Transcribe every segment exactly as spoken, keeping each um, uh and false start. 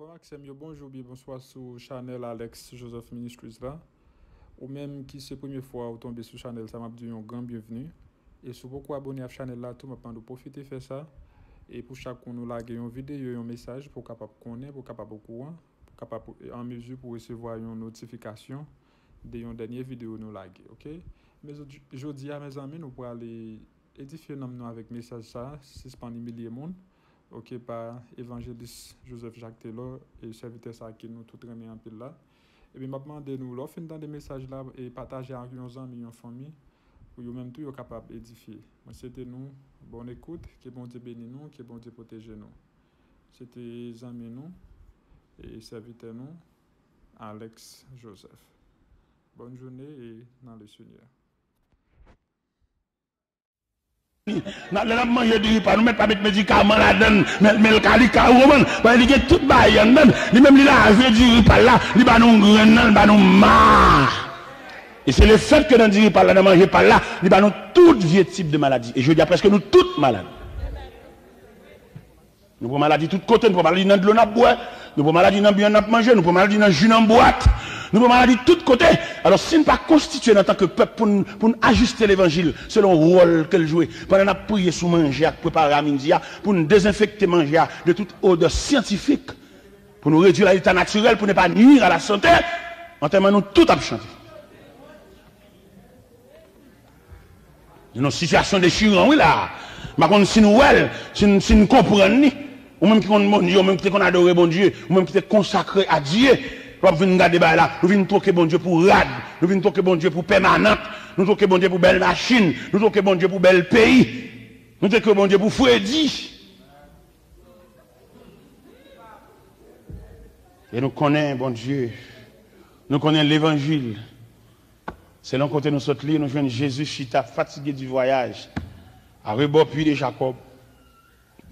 Frè m ak sè m yo, bonjou oubyen bonswa sou chanèl Alex Joseph Ministries la. Ou menm ki se premye fwa ou tonbe sou chanèl sa, m ap di w yon gran byenvni. E si w poko abòne ak chanèl la tou, m ap mande w pwofite fè sa. E pou chak kou nou lage yon videyo, yon mesaj, pou w kapab konnen, pou w kapab okouran, pou w kapab an mezi pou w resevwa yon notifikasyon de yon dènye videyo nou lage, oke? Men jodi, jodi a, mezanmi, nou prale edifye nanm nou avèk mesaj sa a, Sispann Imilye Moun, oke, pa Evanjelis Joseph Jacques Taylor, e sèvitè sa a ke nou tout renmen anpil la. Epi m ap mande nou, lè w fin tande mesaj la, e pataje ak yon zanmi, yon fanmi, pou yo menm tou yo kapab edifye. Mwen swete nou bòn ekout, ke Bondye beni nou, ke Bondye pwoteje nou. Se te zanmi nou e sèvitè nou, Alex Joseph. Bòn jounen e nan le Senyè. Nan lè n ap manje diri pa nou mèt pa met medikaman ladann, men l kalika, ou konprann? Paske li gen tout bagay anndan l. Li menm li lave diri pa l la, li ba nou grenn nan, li ba nou ma. E se lefètke nan diri pa l la, nan manje pa l la, li ba nou tout vye tip de maladi. E jodi a prèske nou tout malad. Nou pran maladi tout kote, nou pran maladi nan dlo n ap bwè, nou pran maladi nan byen n ap manje, nou pran maladi nan ji nan bwat, nou pran maladi tout kote. Alò, si n pa konstitye n antanke pèp pou n, pou n ajiste levanjil selon wòl ke l jwe, pandan n ap priye sou manje a k prepare a midi a, pou n dezenfekte manje a de tout odè syantifik, pou nou redwi a leta natirèl, pou ne pa nuire à la santé, antèman nou tout ap chante. Nou nan sitiyasyon dechiran wi la. M pa konn si n wè l, si n, si n konprann li. Ou menm ki konn Bondye, ou menm ki te konn adore Bondye, ou menm ki te konsakre a Dye, w ap vin gade bagay la. Nou vin twoke Bondye pou rad, nou vin twoke Bondye pou pèmanant, nou twoke Bondye pou bèl machin, nou twoke Bondye pou bèl peyi, nou twoke Bondye pou fredi. E nou konnen Bondye, nou konnen levanjil. Selon kote nou sot li, nou jwenn Jezi chita, fatige di vwayaj, a rebò pwi de Jakòb,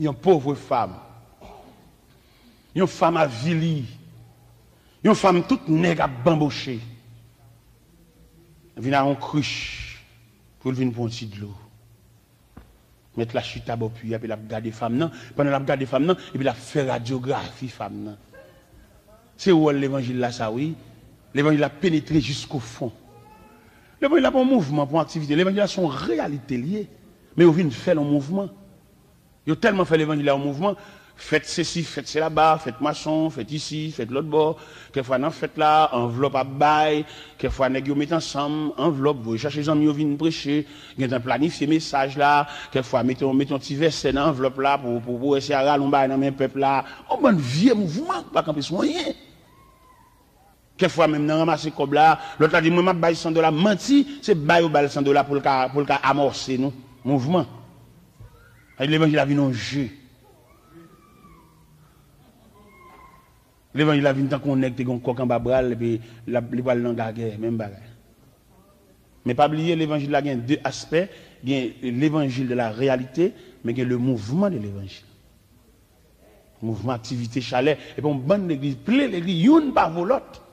yon pov fam, yon fam avili, yon fam tout nèg ap banboche, vin a yon krich pou l vin pran yon ti dlo. Mèt la chita bò pwi a, epi l ap gade fam nan. Pandan l ap gade fam nan, epi l ap fè radyografi fam nan. Se wòl levanjil la sa wi. Levanjil la penetre jiskofon. Levanjil la pa yon mouvman, pa yon aktivite. Levanjil la se yon reyalite l ye. Men yo vin fè l yon mouvman. Yo tèlman fè levanjil la yon mouvman, fèt sesi, fèt sela, fèt mason, fèt isi, fèt lòt bò. Kèk fwa nan fèt la, anvlòp ap bay. Kèk fwa nèg yo met ansanm, anvlòp, voye chache zanmi yo vin preche. Gentan planifye mesaj la. Kèk fwa mete yon, mete yon ti vèsè nan anvlòp la pou, pou, pou wè si a rale yon bagay nan men pèp la. Yon bann vye mouvman ki pa kanpe sou anyen. Kèk fwa menm nan ranmase kòb la, lòt la di mwen m ap bay san dola, manti, se bay yo ba l san dola pou l ka, pou l ka amòse nou, mouvman. Levanjil la vin yon je. Levanjil la vin tankou yon nèg te gen yon kòk anba bra l epi l ap, li pral nan gagè, menm bagay. Men pa bliye levanjil la gen de aspè, gen levanjil de la réalité, men gen le mouvement de l'évangile. Mouvman, aktivite, chalè, epi yon bann legliz plen legliz, youn pa vo lòt.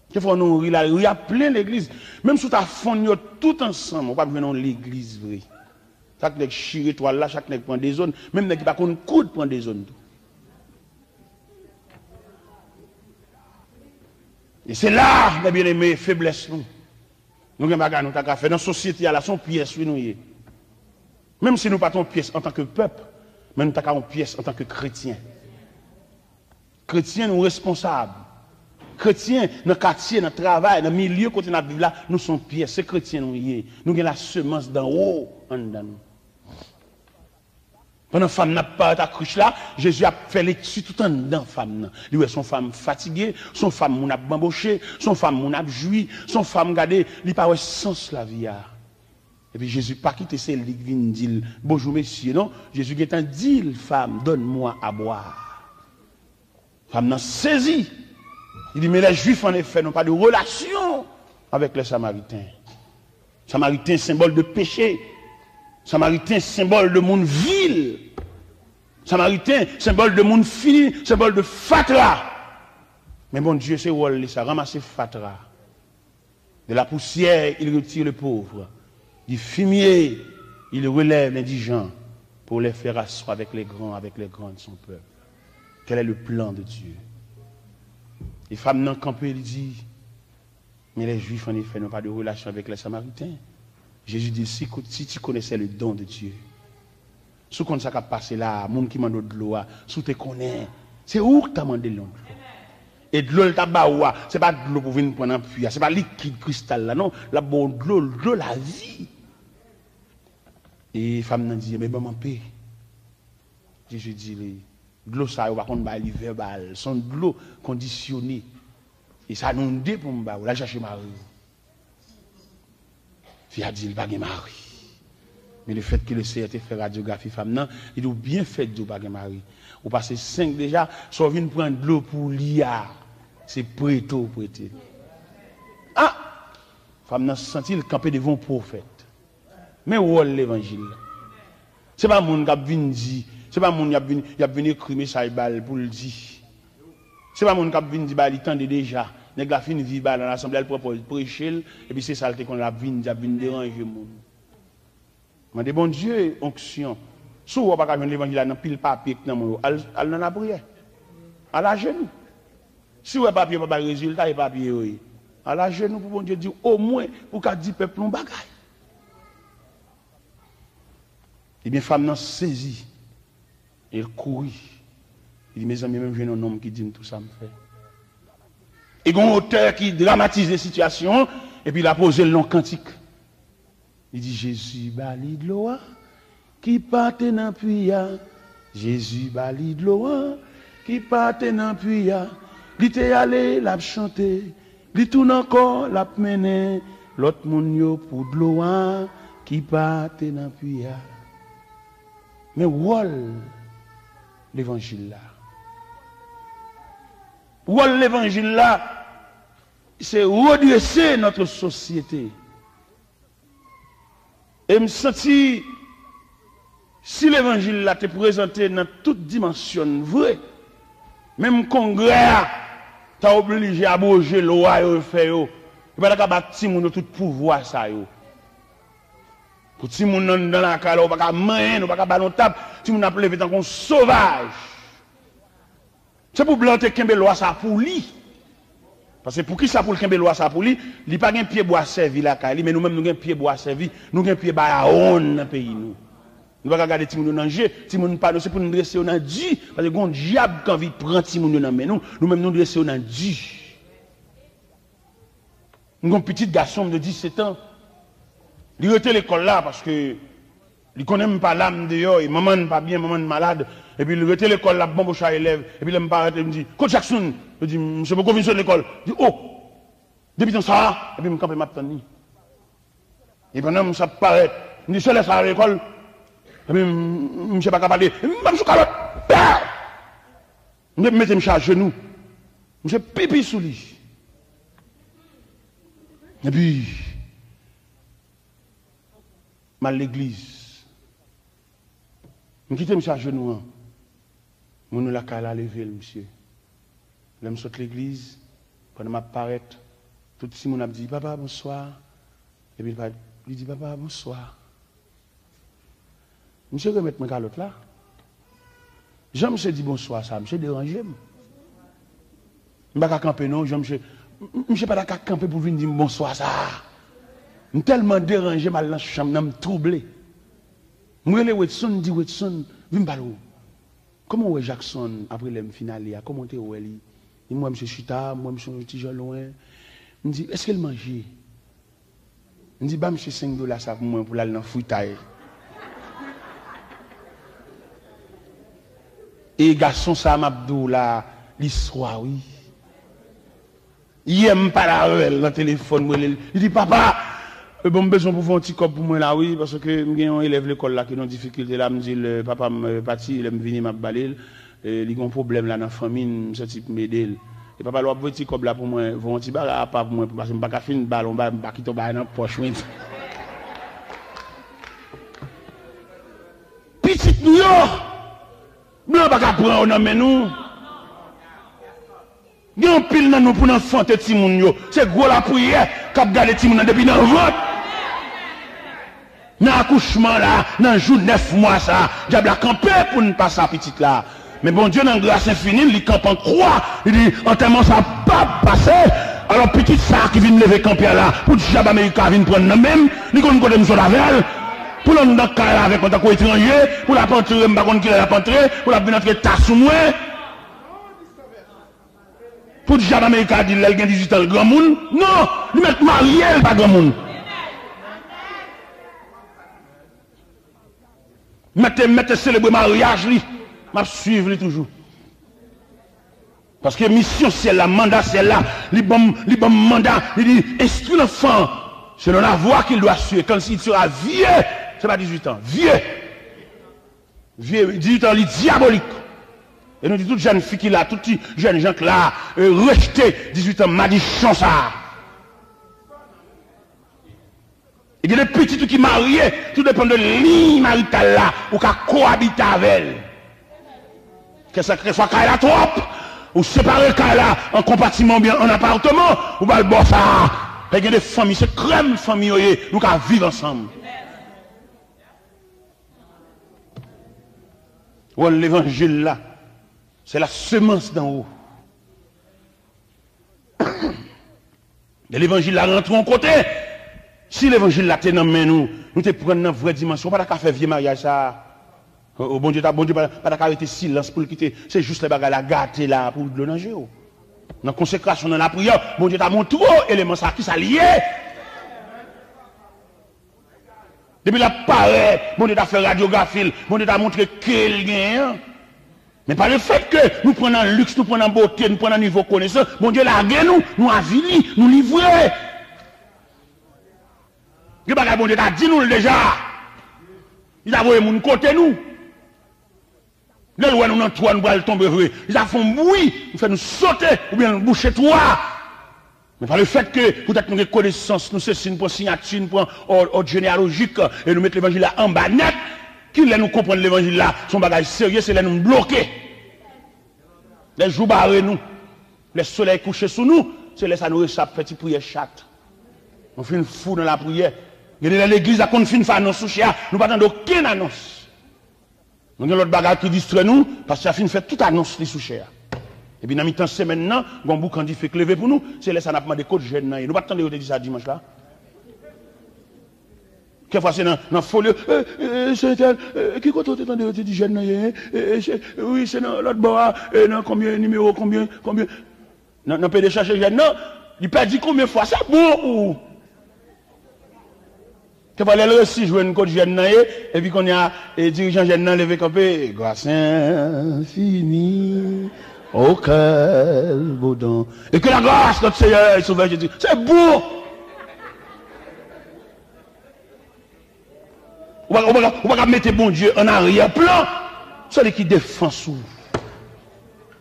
Kèk fwa nou ri la, ri a plen legliz. Menm si w ta fonn yo tout ansanm, ou p ap jwenn yon legliz vre. Chak nèg chire twal la, chak nèg pran dezòn, menm nèg ki pa konn koud pran dezòn tou. E se la, mes bien-aimés, feblès nou. Nou gen bagay nou ta ka fè nan sosyete a la, se yon pyès wi nou ye. Menm si nou pa t yon pyès antanke pèp, men nou ta ka yon pyès antanke kretyen. Kretyen nou responsab. Kretyen nan katye, nan travay, nan milye kote n ap viv la, nou se yon pyès. Se kretyen nou ye. Nou gen lasemans danwo anndan nou. Pandan fanm nan ap parèt ak krich la, Jezi ap fè lekti tout anndan fanm nan. Li wè se yon fanm fatige, se yon fanm moun ap banboche, se yon fanm moun ap jwi, se yon fanm gade, li pa wè sans lavi a. Epi Jezi pa kite se li k vin di l bonjou mesye non. Jezi gentan di l, femme, donne-moi à boire. Fanm nan sezi. Li di, mais les Juifs en effet n'ont pas de relation avec les Samaritains. Samariten senbòl de peche. Samariten senbòl de moun vil. Samariten senbòl de moun fini, senbòl de fatra. Men Bondye se wòl li sa, ranmase fatra. De la poussière, il retire le pauvre. Du fumier, il relève l'indigent pour les faire asseoir avec les grands, avec les grands de son peuple. Quel est le plan de Dieu? E fanm nan kanpe, li di, mais les Juifs, en effet, n'ont pas de relation avec les Samaritains. Jésus dit, si, si tu connaissais le don de Dieu, si w konn sa k ap pase la a, moun ki mande w dlo a, si w te konnen, se ou k ta mande l yon dlo. E dlo l ta ba ou a, se pa dlo pou vin pran nan pwi a, se pa likid kristal la, non. L ap ba w dlo, dlo lavi. E fanm nan di, men ban m anpe. Jezi di li, dlo sa yo pa konn bay li vèbal, se yon dlo kondisyone. E sa nou de pou m ba ou, l al chache mari w. Fi a di l pa gen mari. Men lefètke Leseyè te fè radyografi fanm nan, li di w byen fèt di w pa gen mari. Ou pase senk deja, sa w vin pran dlo pou li a, se prete w prete l. Ah! Fanm nan santi l kanpe devan yon pwofèt. Men wòl levanjil la. Se pa moun k ap vin di, se pa moun y ap vin, y ap vin ekri mesaj ba l pou l di. Se pa moun k ap vin di ba li tande deja. Nèg la fin viv ba l nan lasanble, al pran pòz preche l, epi se sa l te konn ap vin di, ap vin deranje moun. Mande Bondye onksyon. Si w wè w pa ka jwenn levanjil la nan pil papye k nan men w, al, al nan lapriyè. Al ajenou. Si w wè papye yo pa bay rezilta, e papye yo ye. Al ajenou pou Bondye di w omwen pou w ka di pèp la yon bagay. Ebyen, fanm nan sezi. E l kouri. Li di, mezanmi, men m jwenn yon nonm ki di m tou sa m fè. E gen yon otè ki dramatize sitiyasyon an, epi l a poze l nan yon kantik. Li di, Jezi ba li dlo a, ki pa te nan pwi a. Jezi ba li dlo a, ki pa te nan pwi a. Li te ale, l ap chante. Li tounen ankò, l ap mennen lòt moun yo pou dlo a, ki pa te nan pwi a. Men wòl levanjil la. Wòl levanjil la, se redrese notre société. E m santi, si levanjil la te prezante nan tout dimansyon l vre, menm Kongrè a ta oblije abwoje lwa yo fè yo. Yo pa ta ka ba timoun yo tout pouvwa sa yo. Pou timoun anndan lakay la, ou pa ka manyen l, ou pa ka ba l yon tap, timoun ap leve tankou yon sovaj. Se pou blan te kenbe lwa sa pou li. Paske poukisa pou l kenbe lwa sa pou li? Li pa gen pye bwa sèvi lakay li, men nou menm nou gen pye bwa sèvi, nou gen pye bayawonn nan peyi nou. Nou pa ka gade timoun yo nan je, timoun pa nou, se pou nou drese yo nan di, paske gen yon dyab k anvi pran timoun yo nan men nou, nou menm nou drese yo nan di. M gen yon pitit gason m de disèt an. Li rete lekòl la paske li konnen m pa la, m deyò, e manman n pa byen, manman n malad. Epi li rete lekòl la, ap banboche a elèv. Epi lè m parèt, li di, kote Jackson? Yo di, misye poko vin sot lekòl. Li di, o! Depi tan sa a, epi m kanpe, m ap tann li. E pandan misye ap parèt, m di, se lè sa a lekòl? Epi m, misye pa ka pale. M ban m sou kalòt. Pè! M mete misye ajenou. Misye pipi sou li. Epi, m al legliz. M kite misye ajenou an. Moun yo lakay la leve l, misye. Lè m sot legliz, pandan m ap parèt, tout timoun ap di, papa, bonswa. Epi li pa, li di, papa, bonswa. Misye remèt mwen kalòt la. Jan misye di bonswa sa, misye deranje m. M pa ka kanpe non, jan misye, m, misye pa ta ka kanpe pou vin di m bonswa sa. M tèlman deranje, m al nan chanm nan, m twouble. M rele Wedson, m di, Wedson, vin m pale w. Kòman w wè Jackson apre lè m fin ale a? Kòman w te wè li? M wè misye chita, m wè misye yon ti jan lwen. M di, èske l manje? M di, ba misye senk dola sa pou mwen pou l al nan fritay. E gason sa a m ap di w la, li swa wi. Yè m pale avè l nan telefòn, m rele l. Li di, papa, e bon, m bezwen pou fè yon ti kòb pou mwen la wi, paske m gen yon elèv lekòl la ki nan difikilte la, m di l, papa m, e, pati, lè m vini m ap ba li l. E, li gen yon pwoblèm la nan fanmi n, m santi pou m ede l. E papa, lè w ap voye ti kòb la pou mwen, voye yon ti bagay apa pou mwen, paske m pa ka fin ba l yon bagay, m pa kite yon bagay nan pòch mwen. Pitit nou yo, blan pa ka pran yo nan men nou. Gen anpil nan nou pou n anfante timoun yo. Se gwo lapriyè k ap gade timoun nan depi nan vant. Nan akouchman la, nan jou nèf mwa sa, dyab la kanpe pou n pase a pitit la. Men Bondye nan gras enfini l, li kanpe an kwa, li di, antèman sa p ap pase. Alò pitit sa ki vin leve kanpe a la, pou dyab Amerika vin pran l nan men m, li konn kote m sot avè l, pou l anndan kay la avèk mwen tankou etranje, pou l ap antre m pa konn kilè l ap antre, pou l ap vin antre ta sou mwen. Pou dyab Amerika di l lè l gen dizuit an l granmoun, non, li mèt marye l pa granmoun. Mèt te, mèt te selebre maryaj li. M ap swiv li toujou. Paske misyon syèl la, manda syèl la, li ban m, li ban m manda, li di, instruis l'enfant selon la voie qu'il doit suivre, quand il sera vieux, se pa dizuit an, vye. Vye, dizuit an, li dyabolik. E nou di tout jèn fi ki la, tout ti jèn jan k la, e, rejte dizuit an, madichon sa a. E gen de pitit ou ki marye, tou depann de liy marital la, ou ka koabite avè l. Kèswa, kèswa kay la twòp, ou separe kay la an konpatiman oubyen an apatman, ou ba l bò sa a. Paske gen de fanmi, se krèm fanmi yo ye, nou ka viv ansanm. Wòl levanjil la, c'est la semence d'en haut. Lè levanjil la rantre yon kote, si levanjil la te nan men nou, nou te pran l nan vrè dimansyon, ou pa ta ka fè vye maryaj sa a. O, o, Bondye ta, Bondye pa, pa ta ka rete silans pou l kite, se jis lè bagay la gate la pou w dlo nan je w. Nan konsekrasyon, nan lapriyè, Bondye ta montre w eleman sa a, kisa l ye. Depi l ap parèt, Bondye ta fè radyografi l, Bondye ta montre ke l genyen an. Men pa lefètke nou pran nan liks, nou pran nan bote, nou pran nan nivo konesans, Bondye lage nou, nou avili, nou livre. Gen bagay Bondye ta di nou l deja. Li ta voye moun kote nou. Lè l wè nou nan twa, nou pral tonbe vre. Li ta fè yon bwi, li fè nou sote, oubyen l bouche twa. Men pa lefètke, poutèt nou gen konesans, nou sesi, nou pran siyati, nou pran òd, òd jeneyalojik, e nou met levanjil la anba nèt, ki lè nou konprann levanjil la, se yon bagay serye, se lè nou bloke. Lè jou bare nou, lè solèy kouche sou nou, se lè sa nou resi ap fè ti priyè chat. Nou fin fou nan lapriyè. Gen de lè legliz la konn fin fè anons sou chè a, nou pa tande okenn anons. Nou gen lòt bagay ki distrè nou, pastè a fin fè tout anons li sou chè a. Epi nan mitan semèn nan, gen yon boukan dife k leve pou nou, se lè sa n ap mande kot jèn nan ye. Nou pa t tande yo te di sa dimanch la? Kèfwa se nan, nan foli, e, e, e, se entèl, e, ki kote w te tande yo te di jèn nan ye, en? E, e, se, wi, se nan lòt bò a, e, nan konbyen nimewo, konbyen, konbyen? Nan, nan pede chache jèn nan, li pèdi konbyen fwa? Se bon pou ou. Kèfwa lè l resi jwenn kot jèn nan ye, epi kounye a, e, dirijan jèn nan leve kanpe, gras enfini, o kè l bodan. E ke la gras nòt Seyè e Sovè Jezi. Se bon! Ou pa, ou pa, ou pa ka mete Bondye an aryè plan. Se li ki defans ou.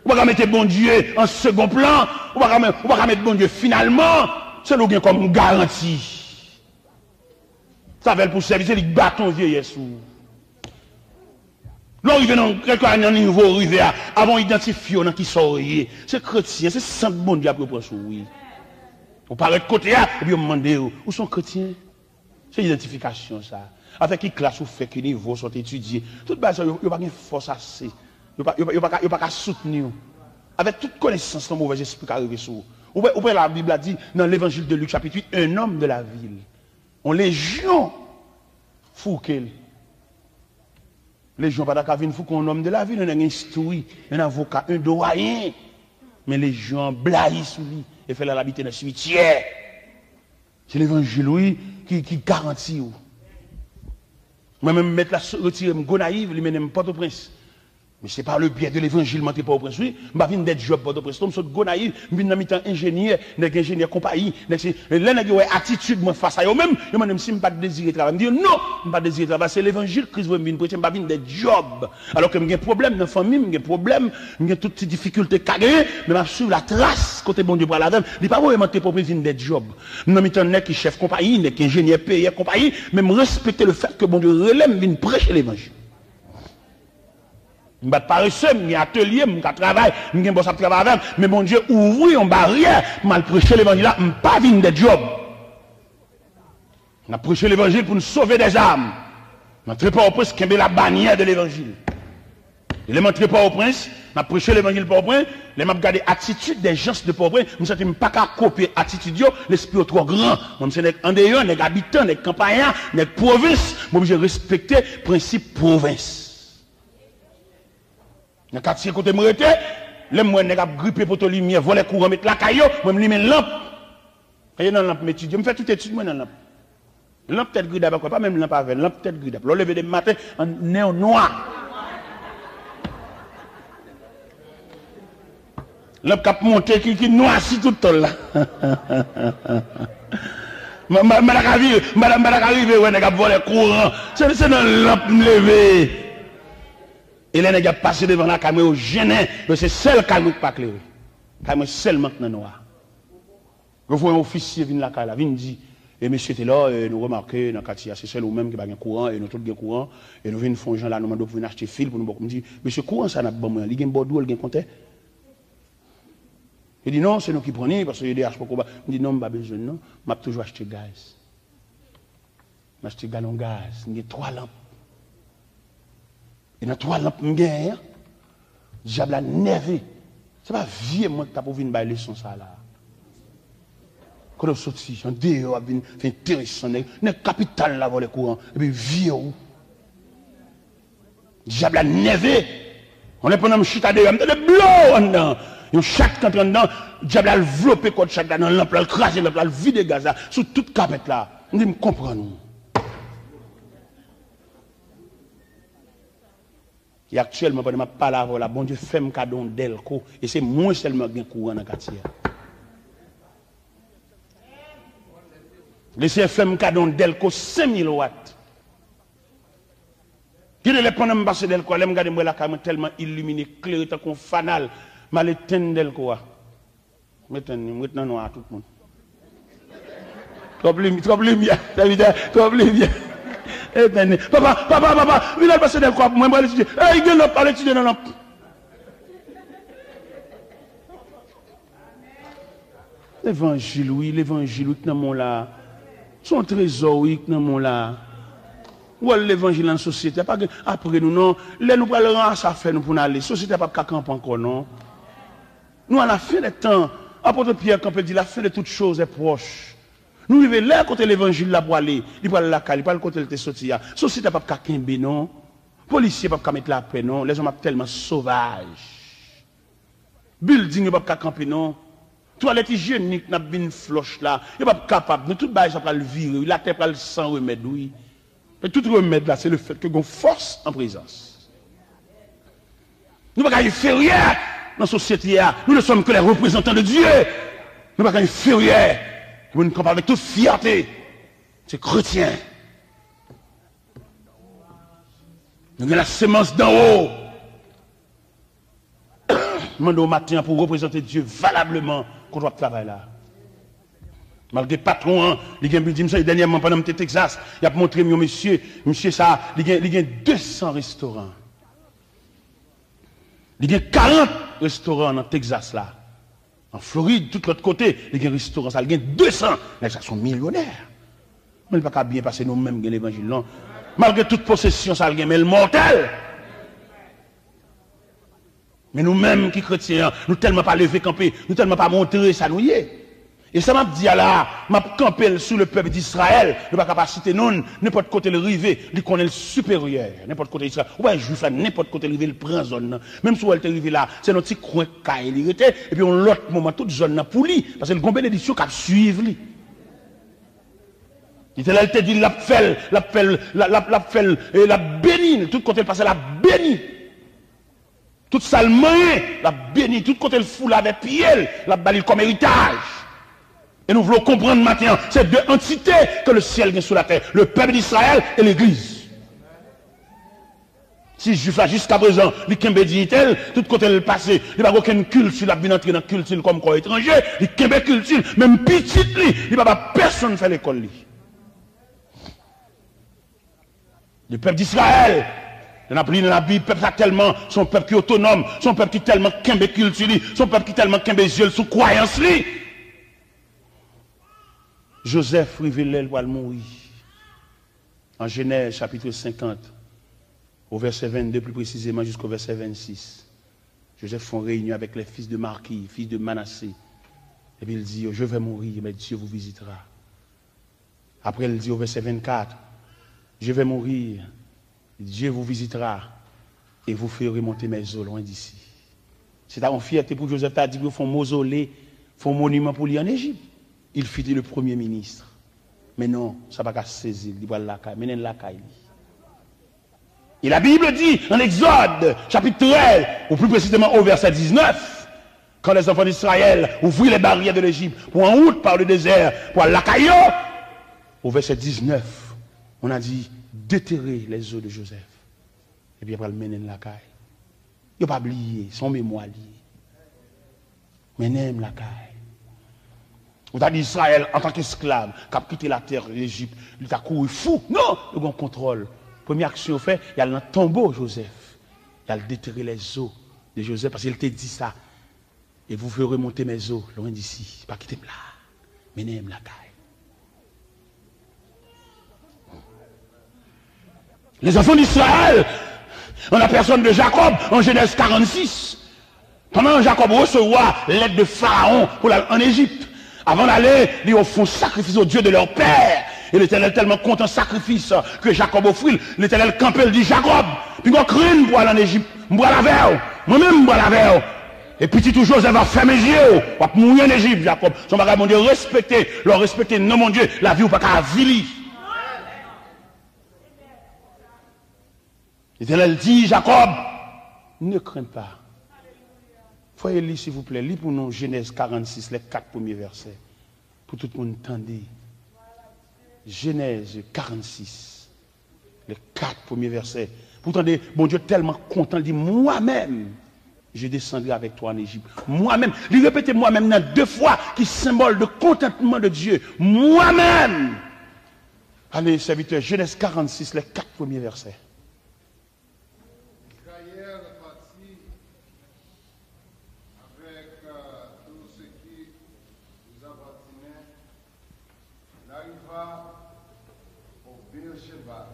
Ou pa ka mete Bondye an segon plan. Ou pa ka, ou pa ka mete Bondye finalman. Se li ou gen kòm garanti. Se avè l pou w sèvi, se li k baton vyeyès ou. Lè w rive nan, kèlkeswa nan nivo w rive a, avan w idantifye w nan kisa w ye, se kretyen, se sant Bondye ap repran sou ou, wi. Ou parèt kote a, epi yo mande w, ou se yon kretyen? Se idantifikasyon sa. Avèk ki klas ou fè, ki nivo sa w te etidye. Tout bagay sa yo, yo pa gen fòs ase. Yo pa, yo pa, yo pa ka, yo pa ka soutni w. Avèk tout konesans lan, movèzespri ka rive sou ou. Ou wè, ou wè Labib la di, nan Levanjil de Lik, chapit uit, un homme de la ville. Yon lejyon fouke l. Lejyon pa ta ka vin fouke yon nonm de lavil, yon nèg enstwi, yon avoka, yon dwayen. Men lejyon an blayi sou li e fè l al abite nan simityè. Se levanjil, wi, ki, ki garanti w. Mwen menm, mèt la so-, retire m Gonayiv, li mennen m Pòtoprens. Men se pa le byen de levanjil m antre Pòtoprens, wi. M pa vin dèdjòb Pòtoprens, non, m sot Gonayiv, m vin nan mitan enjenyè, nèg enjenyè konpayi, nèg se, lè nèg yo wè atitid mwen fas a yo menm, yo mande m si m pa t dezire travay. M di yo non, m pa dezire travay, se levanjil Kris voye m vin preche, m pa vin dèdjòb. Alòske m gen pwoblèm nan fanmi m, m gen pwoblèm, m gen tout ti difikilte k ka genyen, men m ap swiv latras kote Bondye pral avè m. Li pa voye m antre Pòtoprens vin dèdjòb. M nan mitan nèg ki chèf konpayi, nèg ki enjenyè peyè konpayi, men m respekte le fèt ke Bondye rele m vin preche levanjil. M pa t parese, m gen atelye, m ka travay, m gen bòs ap travay avè m, men Bondye ouvri yon baryè pou m al preche levanjil la, m pa vin dèdjòb. N ap preche levanjil pou n sove dèzam. N antre Pòtoprens, kenbe la bannière de l'évangile. E lè m antre Pòtoprens, m ap preche levanjil Pòtoprens, lè m ap gade atitid dè jans de Pòtoprens, m santi m pa ka kopye atitid yo, lespri yo twò gran. Mwen, m se nèg andeyò, nèg abitan, nèg kanpay la, nèg pwovens, m oblije respekte prensip pwovens. Nan katye kote m rete, lè m wè nèg ap gripe poto limyè, vòlè kouran met lakay yo, mwen m limen lanp. Paske nan lanp m etidye, m fè tout etid mwen nan lanp. Lanp tèt gridap ankò, pa menm lanp avè, lanp tèt gridap. Lè w leve demen maten, an, nen w nwa. Lanp k ap monte ki, ki nwasi tout tòl la. M, m, m pa ta ka vire, m pa ta, m pa ta ka rive wè nèg ap vòlè kouran. Se, se nan lanp m leve. E lè nèg ap pase devan lakay mwen, yo jennen. Yo se sèl kay mwen k pa klere. Kay mwen sèlman k nan nwa. Yo voye yon ofisye vin lakay la, vin di, e mesye Telor, e nou remake nan katye a, se sèl ou menm ki pa gen kouran, e nou tout gen kouran, e nou vin fè yon jan la, nou mande w pou vin achte fil pou nou ba w. M di, mesye, kouran sa n ap ban mwen an, li gen bòdwo, li gen kontè? Yo di, non, se nou ki pran li, paske E D H poko ba. M di, non, m pa bezwen l, non, m ap toujou achte gaz. M achte galon gaz, m gen twa lanp. E nan twa lanp m genyen an, dyab la nève. Se pa vye mwen k ta pou vin bay leson sa la. Kote w soti, andeyò ap vin fè enteresan, nèg, nèg kapital la vòlè kouran, epi vye ou. Dyab la nève. Yon lè pandan m chita deyò, m tande blow anndan. Yon chat k antre anndan, dyab la al vlope kòd chat la nan lanp la, al kraze lanp la, al vide gaz la sou tout kapèt la. M di, m konprann ou. E aktyèlman, pandan m ap pale avè w la, Bondye fè m kado yon dèlko, e se mwen sèlman k gen kouran nan katye a. Lesenyè fè m kado yon dèlko senk mil wat. Gen de lè pandan m pase dèlko a, lè m gade m wè lakay mwen tèlman ilimine, klere tankou yon fanal, m al etenn dèlko a. M etenn li, m ret nan nwa a tout moun. Twòp limyè, twòp limyè, sèvitè, twòp limyè. Etenn li. Papa, papa, papa, vin al pase dèlko a pou mwen, mwen al etidye. Ey, gen lanp, al etidye nan lanp. Levanjil, wi, levanjil, wi, k nan men w la. Se yon trezò, wi, k nan men w la. Wòl levanjil nan sosyete a, pa gen apre nou, non. Lè nou pral ranmase afè nou pou n ale, sosyete a p ap ka kanpe ankò, non. Nou à la fin des temps. Apot Pyè kanpe, di, la fin de toutes choses est proche. Nou rive lè kote levanjil la pwale, li pral lakay, li pral kote l te soti a. Sosyete a p ap ka kenbe, non. Polisye p ap ka met lapè, non. Lèzòm ap tèlman sovaj. Bilding yo p ap ka kanpe, non. Twalèt ijyenik n ap vin flòch la, yo p ap kapab, non. Tout bagay sa pral vire, wi. Latè pral san remèd, wi. E tout remèd la, se lefètke gen yon fòs an prezans. Nou pa ka enferyè nan sosyete a. Nous ne sommes que les représentants de Dieu. Nou pa ka enferyè. Pou nou kanpe avèk tout fyète. Se kretyen. Nou gen la semence d'en haut. M mande w maten an pou w reprezante Dye valableman kote w ap travay la. Malgre patwon an, li gen, di m sa dènyèman pandan m te Texas, y ap montre m yon mesye, mesye sa, li gen, li gen de san restoran. Li gen karant restoran nan Texas la. An Florid, tout lòt kote, li gen restoran sa, li gen de san. Nèg sa se yon milyonè. Men li pa ka byen pase nou menm gen levanjil, non. Malgre tout posesyon sa l gen, men l mòtèl. Men nou menm ki kretyen an, nou tèlman pa leve kanpe, nou tèlman pa montre sa nou ye. E sa m ap di a la, m ap kanpe l sou le pèp d'Israël, nou pa ka pa site non l, nenpòt kote l rive, li konnen l siperyè, nenpòt kote Izrayèl. Ou pa wè jwif la, nenpòt kote l rive, l pran zòn nan. Menm si w wè l te rive la, se nan ti kwen kay li rete, epi yon lòt moman, tout zòn nan pou li, paske l gon benediksyon k ap swiv li. Letènèl te di l, l ap fè l, l ap fè l, l ap, l ap, l ap fè l, e l ap beni l, tout kote l pase, l ap beni. Tout sa l manyen, l ap beni. Tout kote l foule avèk pye l, l ap ba li kòm eritaj. E nou vle w konprann maten an, se de antite ke le syèl gen sou latè, le pèp d'Israël e legliz. Si jwif la jiskaprezan, li kenbe diyite l, tout kote l pase, li pa gen okenn kilti, l ap vin antre nan kilti l kòm kò etranje, li kenbe kilti l, menm pitit li, li pa ba pèsonn fè lekòl li. Le pèp d'Israël, lè n ap li nan Labib, pèp sa tèlman, se yon pèp ki otonòm, se yon pèp ki tèlman kenbe kilti li, se yon pèp ki tèlman kenbe zye l sou kwayans li. Jozèf rive lè l pral mouri. An Jenèz chapit senkant, Au verset vingt-deux plus précisément jusqu'au verset vingt-six, Joseph fait une réunion avec les fils de Marquis, fils de Manassé. Et puis il dit, je vais mourir, mais Dieu vous visitera. Après, il dit au verset vingt-quatre, je vais mourir, Dieu vous visitera et vous ferez monter mes os loin d'ici. Se ta yon fyète pou Joseph ta di pou yo fè yon mozole, fè yon moniman pou li ann Ejip. Il fut élu premier ministre. Men non, sa pa ka sezi l, li pral lakay, mennen l lakay li. Et la Bible dit en Exode, chapitre treize, ou plus précisément au verset dix-neuf, quand les enfants d'Israël ouvrirent les barrières de l'Égypte pour en route par le désert pour aller lakay yo, au verset dix-neuf, on a dit, déterrez les os de Joseph. Epi yo pral mennen l lakay. Yo pa bliye, se yon memwa li ye. Mennen m lakay. Ou ta di Izrayèl antanke esklav k ap kite latè Lejip, li ta kouri fou. Non, yo gen kontwòl. Premye aksyon yo fè, y al nan tonbo Jozèf. Y al detere lèzo de Jozèf, paske l te di sa, et vous ferez monter mes os loin d'ici. Pa kite m la. Mennen m lakay. Les enfants d'Israël, en la personne de Jacob, en Genèse quarante-six, pendant Jacob recevoir l'aide de Pharaon pour aller en Égypte, avant d'aller, li ofri yon sakrifis au Dieu de leur père. Et l'Éternel tellement content sakrifis que Jacob offrit, l'Éternel kanpe, l di Jacob, "Pinga w krenn pou al an Ejip, m pral avè w, mwen menm m pral avè w. E pitit ou Jozèf ap fèmen zye w, w ap mouri an Ejip, Jacob." Se yon bagay Bondye respekte, lè w respekte non Bondye, lavi w pa ka avili. L'Éternel dit, Jacob, ne crains pas. Fò e li, silvouplè, li pou nou Genèse quarante-six, les quatre premiers versets, pou tout moun tande. Genèse quarante-six, les quatre premiers versets. Pou tande, Bondye tèlman kontan, li di, moi-même, je descendrai avec toi en Égypte. Moi-même. Li repete moi-même nan de fwa, ki senbòl de kontantman de Dye. Moi-même. Allez, serviteur, Genèse quarante-six, les quatre premiers versets. Israël partit avec euh, tout ce qui vous appartenait. Il arriva au Beersheba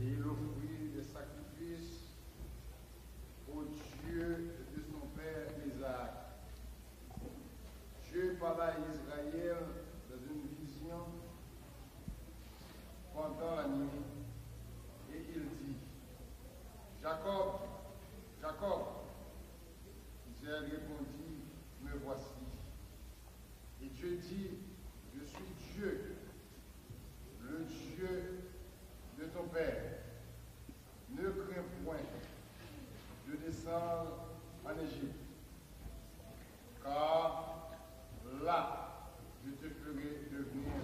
et il offrit des sacrifices au Dieu de son père Isaac. Dieu parla à Israël dans une vision pendant la nuit et il dit, Jacob, Jacob. Israël répondit, me voici. Et Dieu dit, je suis Dieu, le Dieu de ton père. Ne crains point de descendre en Égypte, car là, je te ferai devenir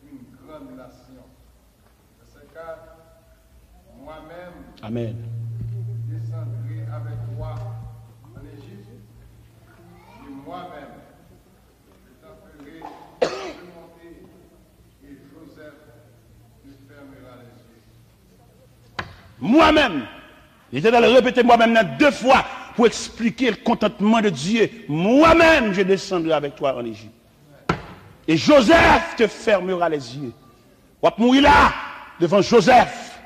une grande nation. Verset quatre, moi-même, Amen. Descendrai avec toi en Égypte, et moi-même, je t'en ferai remonter, et Joseph te fermera les yeux. Moi-même, Letènèl repete mwa menm nan de fwa pou eksplike kontantman de Dye. Moi-même, je descendrai avec toi en Égypte. Et Joseph te fermera les yeux. W ap mouri la, devan Jozèf.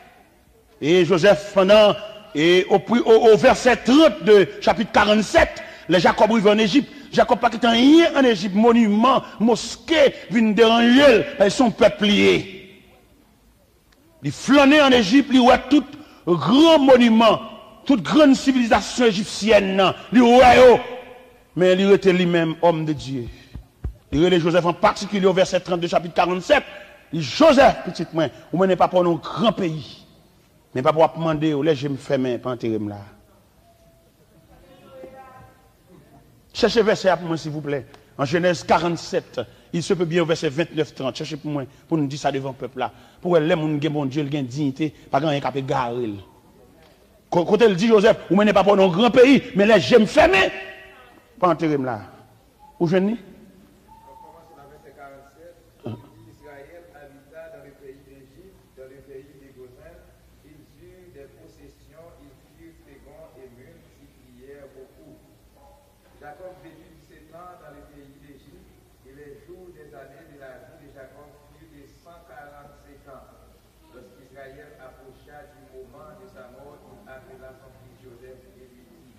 E Jozèf, pandan, e o, pri- o, o vèsè trant de chapit karannsèt, lè Jakòb rive ann Ejip, Jakòb pa kite anyen ann Ejip, moniman, moske, vin deranje l, paske se yon pèp li ye. Li flannen ann Ejip, li wè tout gran moniman, tout grann sivilizasyon ejipsyèn nan, li wè yo. Men li rete li menm, òm de Dye. Li rele Jozèf an patikilye, o vèsè trant de chapit karannsèt, li, Jozèf, pitit mwen, ou mennen papa w nan yon gran peyi. Men papa w ap mande w, lè je m fèmen, pa antere m la. Chèche vèsè a pou mwen, silvouplè. An Jenèz karannsèt, il se peut bien, vèsè ventnèf, trant. Chèche pou mwen, pou n di sa devan pèp la. Pou wè lè moun gen Bondye, l gen diyite, pa gen anyen k ap egare l. Ko- Kote l di Jozèf, ou mennen papa w nan yon gran peyi, men lè je m fèmen, pa antere m la. Ou jwenn li? Israël habita dans le pays d'Égypte, dans le pays de Gosen. Ils eurent des possessions, ils firent féconds et multiplièrent beaucoup. Jacob vécut dix-sept ans dans le pays d'Égypte, et les jours des années de la vie de Jacob furent de cent quarante-cinq ans. Lorsqu'Israël approcha du moment De sa mort, il appela son fils Joseph et lui dit,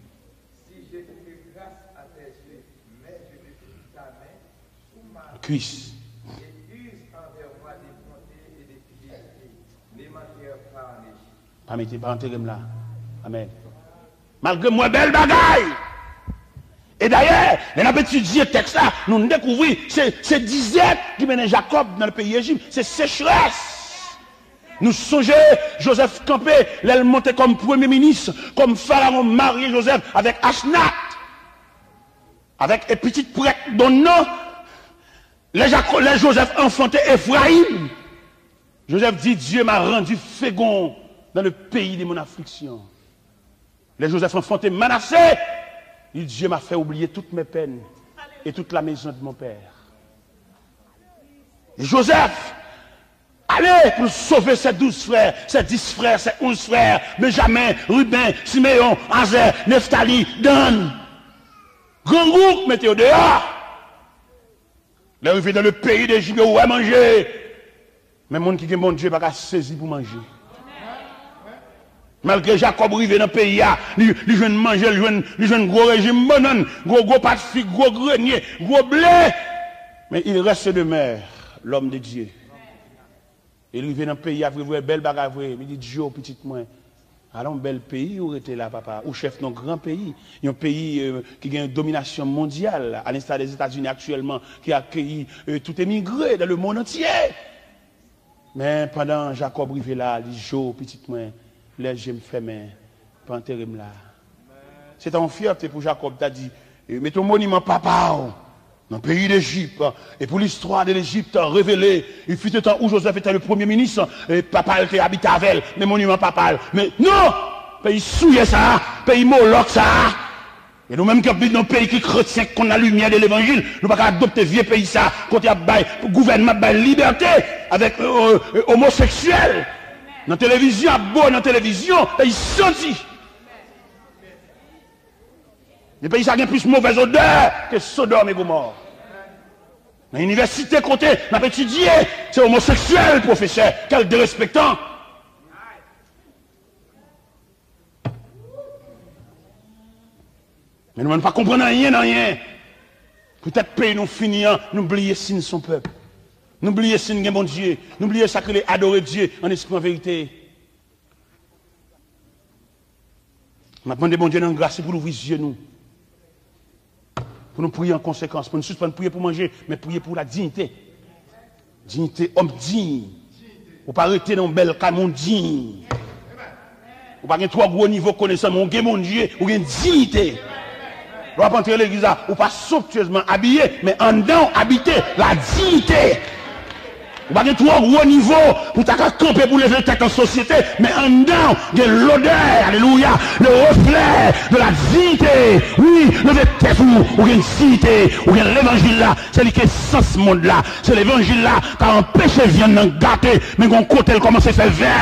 si j'ai trouvé grâce à tes yeux, mets, je te prie, ta main sous ma cuisse et use envers moi de bonté et de fidélité. Ne m'enterre pas en Égypte. Pa mete, pa antere m la. Amèn. Malgre m wè bèl bagay. E dayè, lè n ap etidye tèks la, nou dekouvri se, se dizèt ki mennen Jakòb nan peyi Ejip. Se sechrès. Nou sonje Jozèf kanpe lè l monte kòm premye minis, kòm Farawon marye Jozèf avèk Asnat, avèk e pitit prèt donn nan. Lè Jako-, lè Jozèf anfante Efrayim, Jozèf di, Dieu m'a rendu fécond dans le pays de mon affliction. Lè Jozèf anfante Manase, li di, Dieu m'a fait oublier toutes mes peines et toute la maison de mon père. E Jozèf ale pou l sove ses douze frères, ses dix frères, ses onze frères, Benjamen, Riben, Simeyon, Azè, Neftali, Dann. Grangou k mete yo deyò. Lè rive dans le pays d'Égypte, yo wè manje. Men moun ki gen Bondye pa ka sezi pou manje. Malgre Jakòb rive nan peyi a, li, li jwenn manje, li jwenn, li jwenn gwo rejim bannann, gwo, gwo pat fig, gwo grenye, gwo ble. Men il reste demeure l'homme de Dieu. E li rive nan peyi a vre, vre, bèl bagay vre. Li di, Djo, pitit mwen, ala yon bèl peyi ou rete la, papa. Ou chèf yon gran peyi, yon peyi, euh, ki gen dominasyon mondyal, à l'instar des États-Unis aktyèlman, ki akeyi, euh, tout emigre dans le monde entier. Men pandan Jakòb rive la, li di, Djo, pitit mwen, lè je m fèmen, pa antere m la. Se ta yon fyète pou Jakòb ta di, e, mete yon moniman papa w nan peyi Lejip. E pou listwa de Lejip revele, il fut un temps où Joseph était le premier ministre, e papa l te abite avè l, men moniman papa l. Men non! Peyi souye sa a, peyi Molòk sa a. E nou menm k ap viv nan yon peyi ki kretyen, ki konn la limyè de levanjil, nou pa ka adopte vye peyi sa a, kote y ap bay, gouvènman ap bay libète avèk, euh, euh, omoseksyèl. Nan televizyon, ap bo nan televizyon, peyi santi. Men peyi sa gen plis movèz odè ke Sodòm e Gomò. Nan inivèsite kote n ap etidye, se omoseksyèl pwofesè, kèl derespektan. Men nou menm nou pa konprann anyen nan anyen. Poutèt peyi nou fini an, nou bliye si n se yon pèp. Nou bliye si n gen Bondye. Nou bliye sa k rele adore Dye an espri an verite. M ap mande Bondye nan gras li pou l ouvri zye nou. Pou nou priye an konsekans, pou nou sispann priye pou manje, men priye pou la diyite. Diyite, òm diy. Ou pa rete nan yon bèl kay, men w diy. Ou pa gen twò gwo nivo konesans, men w gen Bondye, ou gen diyite. Lè w ap antre legliz la, ou pa somptyezman abiye, men anndan w abite la diyite. Ou pa gen twò gwo nivo pou w ta ka kanpe pou leve tèt an sosyete, men anndan w gen lodè, alelouya, le reflet de la dignité. Wi, leve tèt ou, ou gen diyite, ou gen levanjil la, se li ki esans mond la. Se levanjil la ka anpeche vyann nan gate, men gon kote l kòmanse fè vè.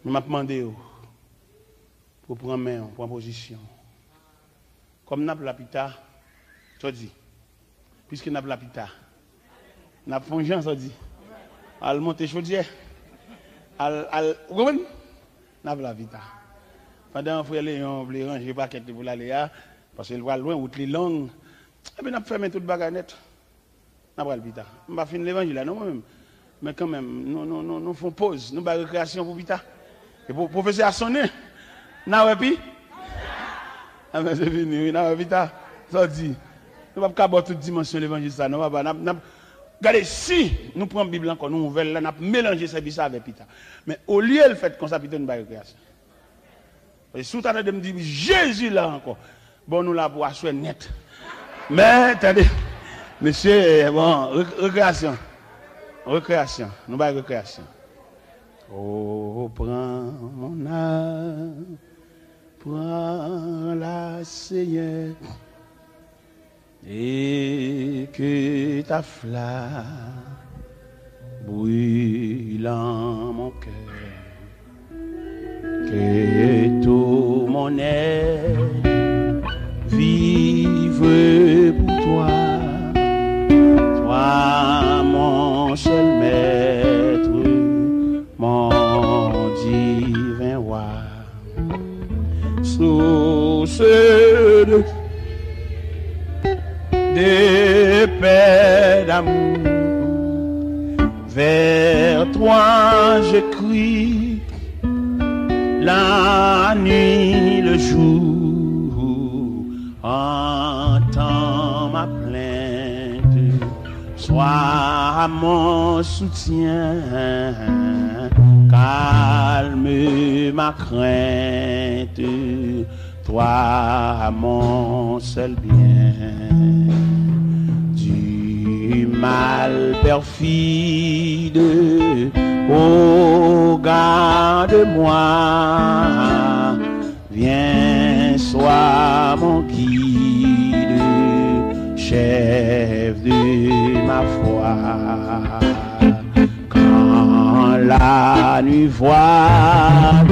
Men m ap mande w pou w pran men w, pran pozisyon w. Kòm n ap la pita, sa w di? Piske n ap la pita, n ap fè yon jan, sa w di? Al monte chodyè. Al, al, ou konprann? N ap la pita. Pandan frè Leyon vle ranje pakèt li pou l ale a, paske l pral lwen, wout li long, epi n ap fèmen tout bagay nèt. N a pral pita. M pa fin levanjil la non mwen menm. Men kanmenm, nou, nou, nou, nou fè yon poz, nou bay rekreyasyon pou pita. E pou pwofesè a sonnen, n a wè pi. Anben, se fini, wi, n a wè pita. Sa w di? Nou p ap ka ba w tout dimansyon levanjil sa non, papa. N ap, n ap, gade, si nou pran Bib la ankò, nou ouvè l la, n ap melanje sèvis la avè pita. Men olye l fèt konsa, pito n bay rekreyasyon. Paske si w ta tande m di Jezi la ankò, bon, nou la pou aswè nèt. Men, tande, mesye, bon, re-, rekreyasyon. Rekreyasyon. Nou bay rekreyasyon. Oh, prends mon âme, prends-la, Seigneur. Et que ta flamme brûle en mon cœur, que tout mon être vive pour toi, toi mon seul Source de, de paix, d'amour, vers toi je crie, la nuit, le jour, entends ma plainte. Sois mon soutien, calme ma crainte, toi mon seul bien. Du mal perfide, oh, garde-moi. Viens, sois mon guide, chef de ma foi. Quand la nuit voile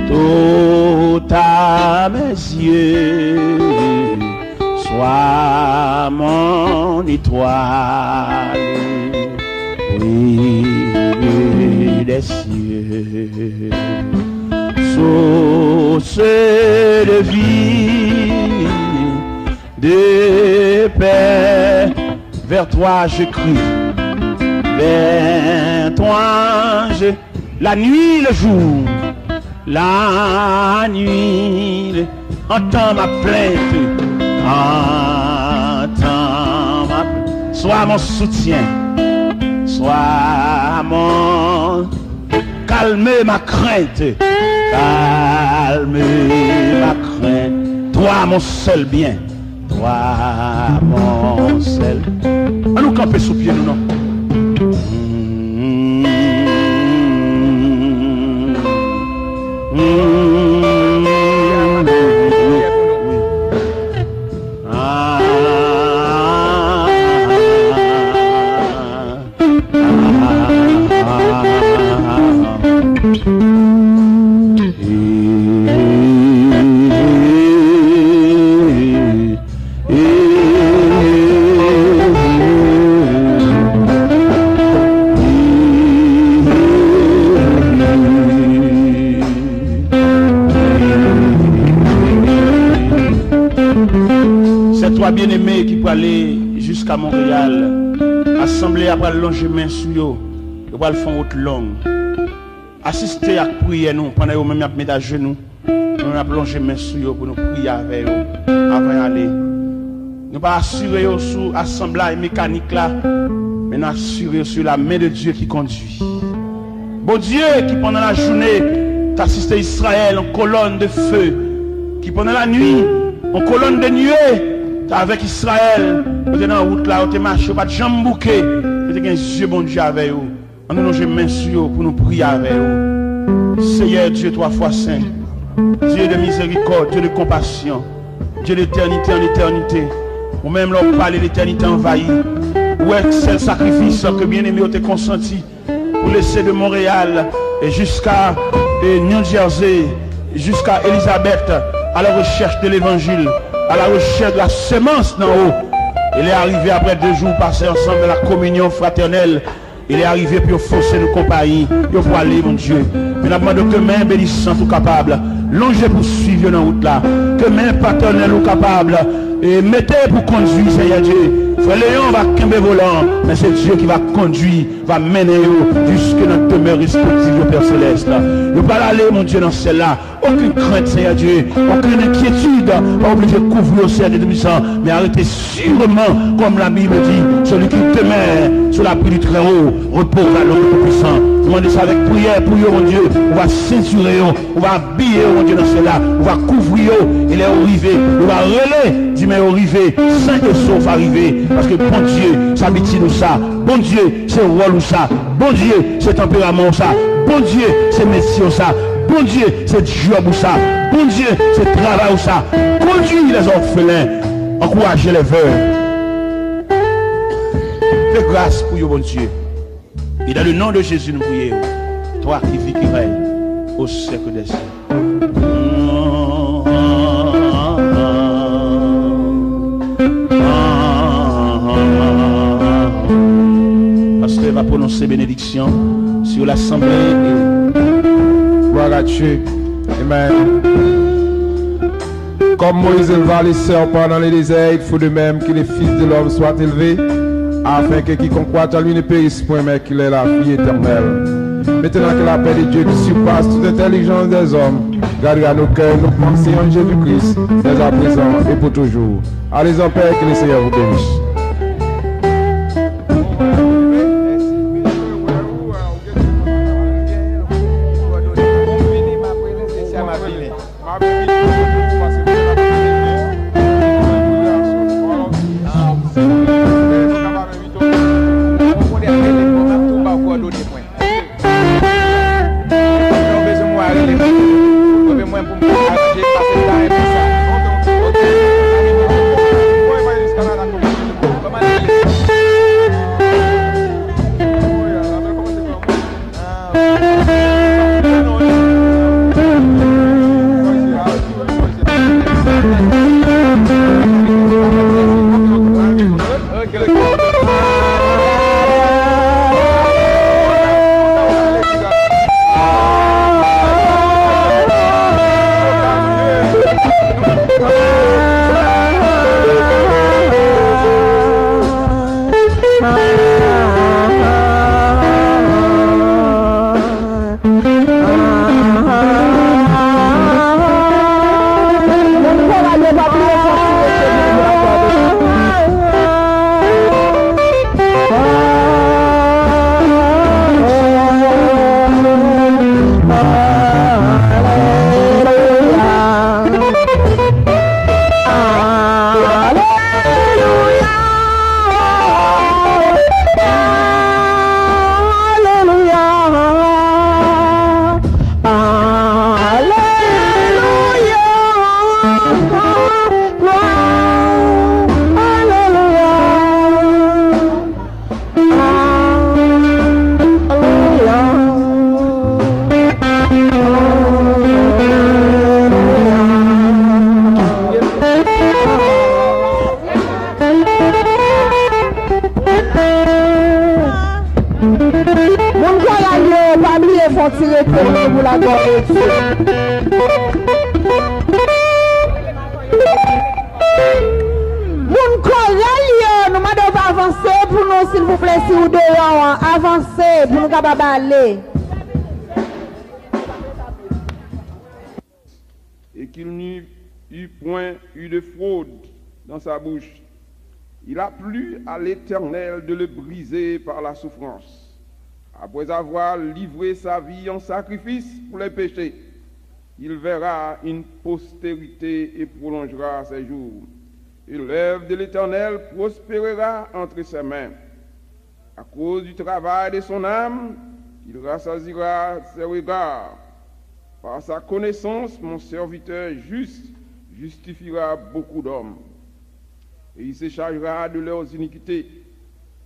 tout à mes yeux, sois mon étoile brille des cieux. Source de vie, de paix, vers toi je crie, vers toi je, la nuit, le jour, la nuit, le, entends ma plainte, entends ma, sois mon soutien, sois mon, calme ma crainte, calme ma crainte, toi mon seul bien, toi mon seul. Ann nou kanpe sou pye nou non. Sè twa byeneme ki prale jiska Monreyal, asanble a pral lonje men sou yo, yo pral fè yon wout long. Asiste ak priyè nou pandan yo menm y ap met ajenou. Nou menm n ap lonje men sou yo pou nou priye avè yo avan y ale. Nou pa asire yo sou asanblay mekanik la, men nou asire yo sou la men de Dye ki kondui. Bondye ki pandan lajounen t asiste Izrayèl, yon kolòn de fe, ki pandan lanwi, yon kolòn de nwe, t avèk Izrayèl, yo te nan wout la, yo te mache, yo pa t janm bouke, yo te gen zye Bondye avè yo. Ann nou lonje men sou yo pou nou priye avè yo. Seyè Dye twa fwa sen, Dye de mizerikòd, Dye de konpasyon, Dye de etènite an etènite, ou menm lè w pale, letènite anvayi. Ou wè sèl sakrifis ke byeneme yo te konsanti pou lese de Monreyal e jiska e New Jersey, jiska Elizabeth, à la recherche de l'évangile, à la recherche de la semence d'en haut. E lè arive apre de jou pase ansanm nan la communion fraternelle, e lè arive pou yo fose nou konpayi, yo pwale, Bondye. Men n ap mande w ke men benisant ou kapab lonje pou swiv yo nan wout la. Ke men patènèl ou kapab e mete pou kondui, Seyè Dye. Frè Leyon va kenbe volan, men se Dye ki va kondui, va mennen yo jiske nan demè respektif yo, Pè Selès. Yo pral ale, Bondye, nan syèl la. Okenn krent, Seyè Dye, okenn enkyetid pa oblije kouvri yo, Seyè Dye Toupisan, men arete sireman, comme la Bible dit, celui qui demeure sous l'abri du Très-Haut repose à l'ombre du Tout-Puissant. Nou mande sa avèk priyè pou yo, Bondye, ou va sentire yo, ou va abiye yo, Bondye, nan syèl la, ou va kouvri yo, e lè yo rive, yo va rele, di men yo rive, sen e sof a rive, paske Bondye, se abitid ou sa, Bondye, se wòl ou sa, Bondye, se tanperaman w sa, Bondye, se metye w sa, Bondye, se djòb ou sa, Bondye, se travay ou sa. Conduis les orphelins, encourager les veuves. Fè gras pou yo, Bondye. Et dans le nom de Jésus, nou priye. Toi qui vis, qui règnes au siècle des siècles. Pastè va pwononse benediksyon sou lasanble. Mathieu. Amen. Comme Moïse éleva le serpent dans le désert, il faut de même que le Fils de l'homme soit élevé, afin que quiconque croit en lui ne périsse point, mais qu'il ait la vie éternelle. Maintenant que la paix de Dieu qui surpasse toute intelligence des hommes gardera nos cœurs, nos pensées en Jésus-Christ, dès à présent et pour toujours. Allez en paix, que le Seigneur vous bénisse. Moun koral yo, pa bliye fè yon ti rete pou ladò Etye. Moun koral yo, nou mande w avanse pou nou, silvouplè, si w deyò an, avanse pou nou kapab ale. Et qu'il n'y eut point eu de fraude dans sa bouche. Il a plu à l'Éternel de le briser par la souffrance. Après avoir livré sa vie en sacrifice pour les péchés, il verra une postérité et prolongera ses jours. Et l'œuvre de l'Éternel prospérera entre ses mains. À cause du travail de son âme, il rassasiera ses regards. Par sa connaissance, mon serviteur juste justifiera beaucoup d'hommes, et il se chargera de leurs iniquités.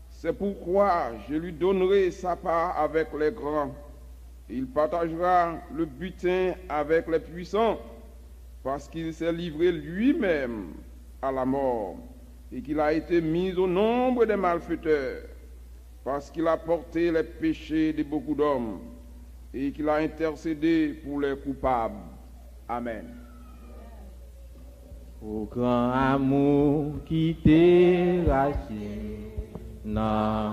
C'est pourquoi je lui donnerai sa part avec les grands, et il partagera le butin avec les puissants, parce qu'il s'est livré lui-même à la mort, et qu'il a été mis au nombre des malfaiteurs, parce qu'il a porté les péchés de beaucoup d'hommes, et qu'il a intercédé pour les coupables. Amen. O gran amou ki te rache m nan.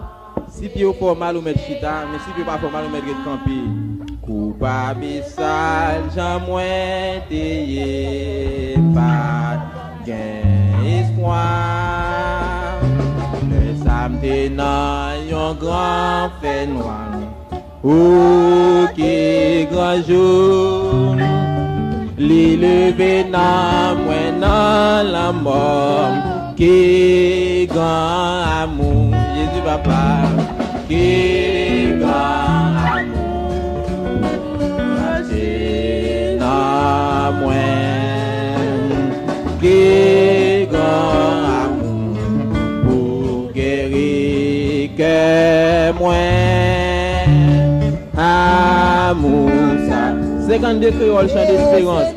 Si pye w fè w mal, ou mèt chita, men si pye w pa fè w mal, ou mèt ret kanpe. Koupab e sal jan mwen te ye, m pa t gen espwa. Lè sa m te nan yon gran fènwa, o, ki gran jou li leve nan mwen nan lanmò. Ki gran amou Jezi papa, ki gran amou rache nan mwen, ki gran amou pou geri kè mwen. Amou sa. Senkannde kreyòl, chan desperans.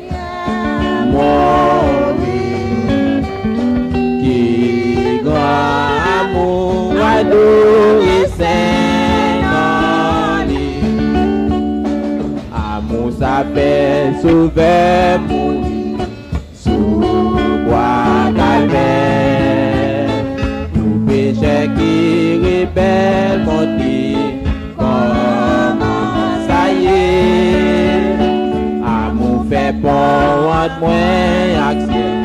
Mori. Ki gran amou, adore Sen non li. Amou sa Sovè mouri sou kwa Kalvè. Nou pechè ki rebèl kont li, kòman sa ye? Amou fè pon ant mwen ak syèl.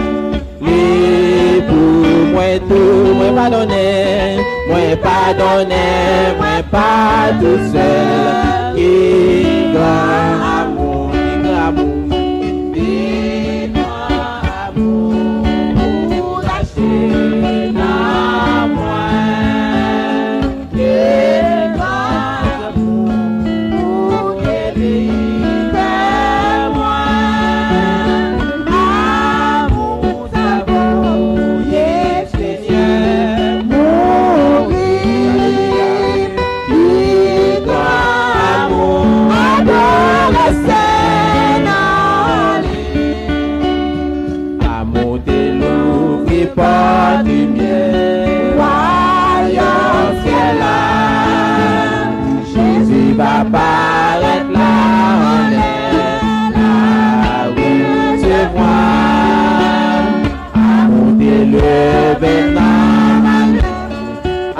Li pou mwen tou, mwen padonnen, mwen padonnen, mwen pa tousèl. Ki gran amou, ki gran amou, ki gran amou ou rachte nan mwen. Ki gran amou ou delivre mwen. Amou sa voye Senyè mouri. Ki gran amou, adore Senyè li. Amou te louvri pòt limyè, wayòm syèl la. Jezi va parèt la anlè, la resevwa. Amou te leve nan malè.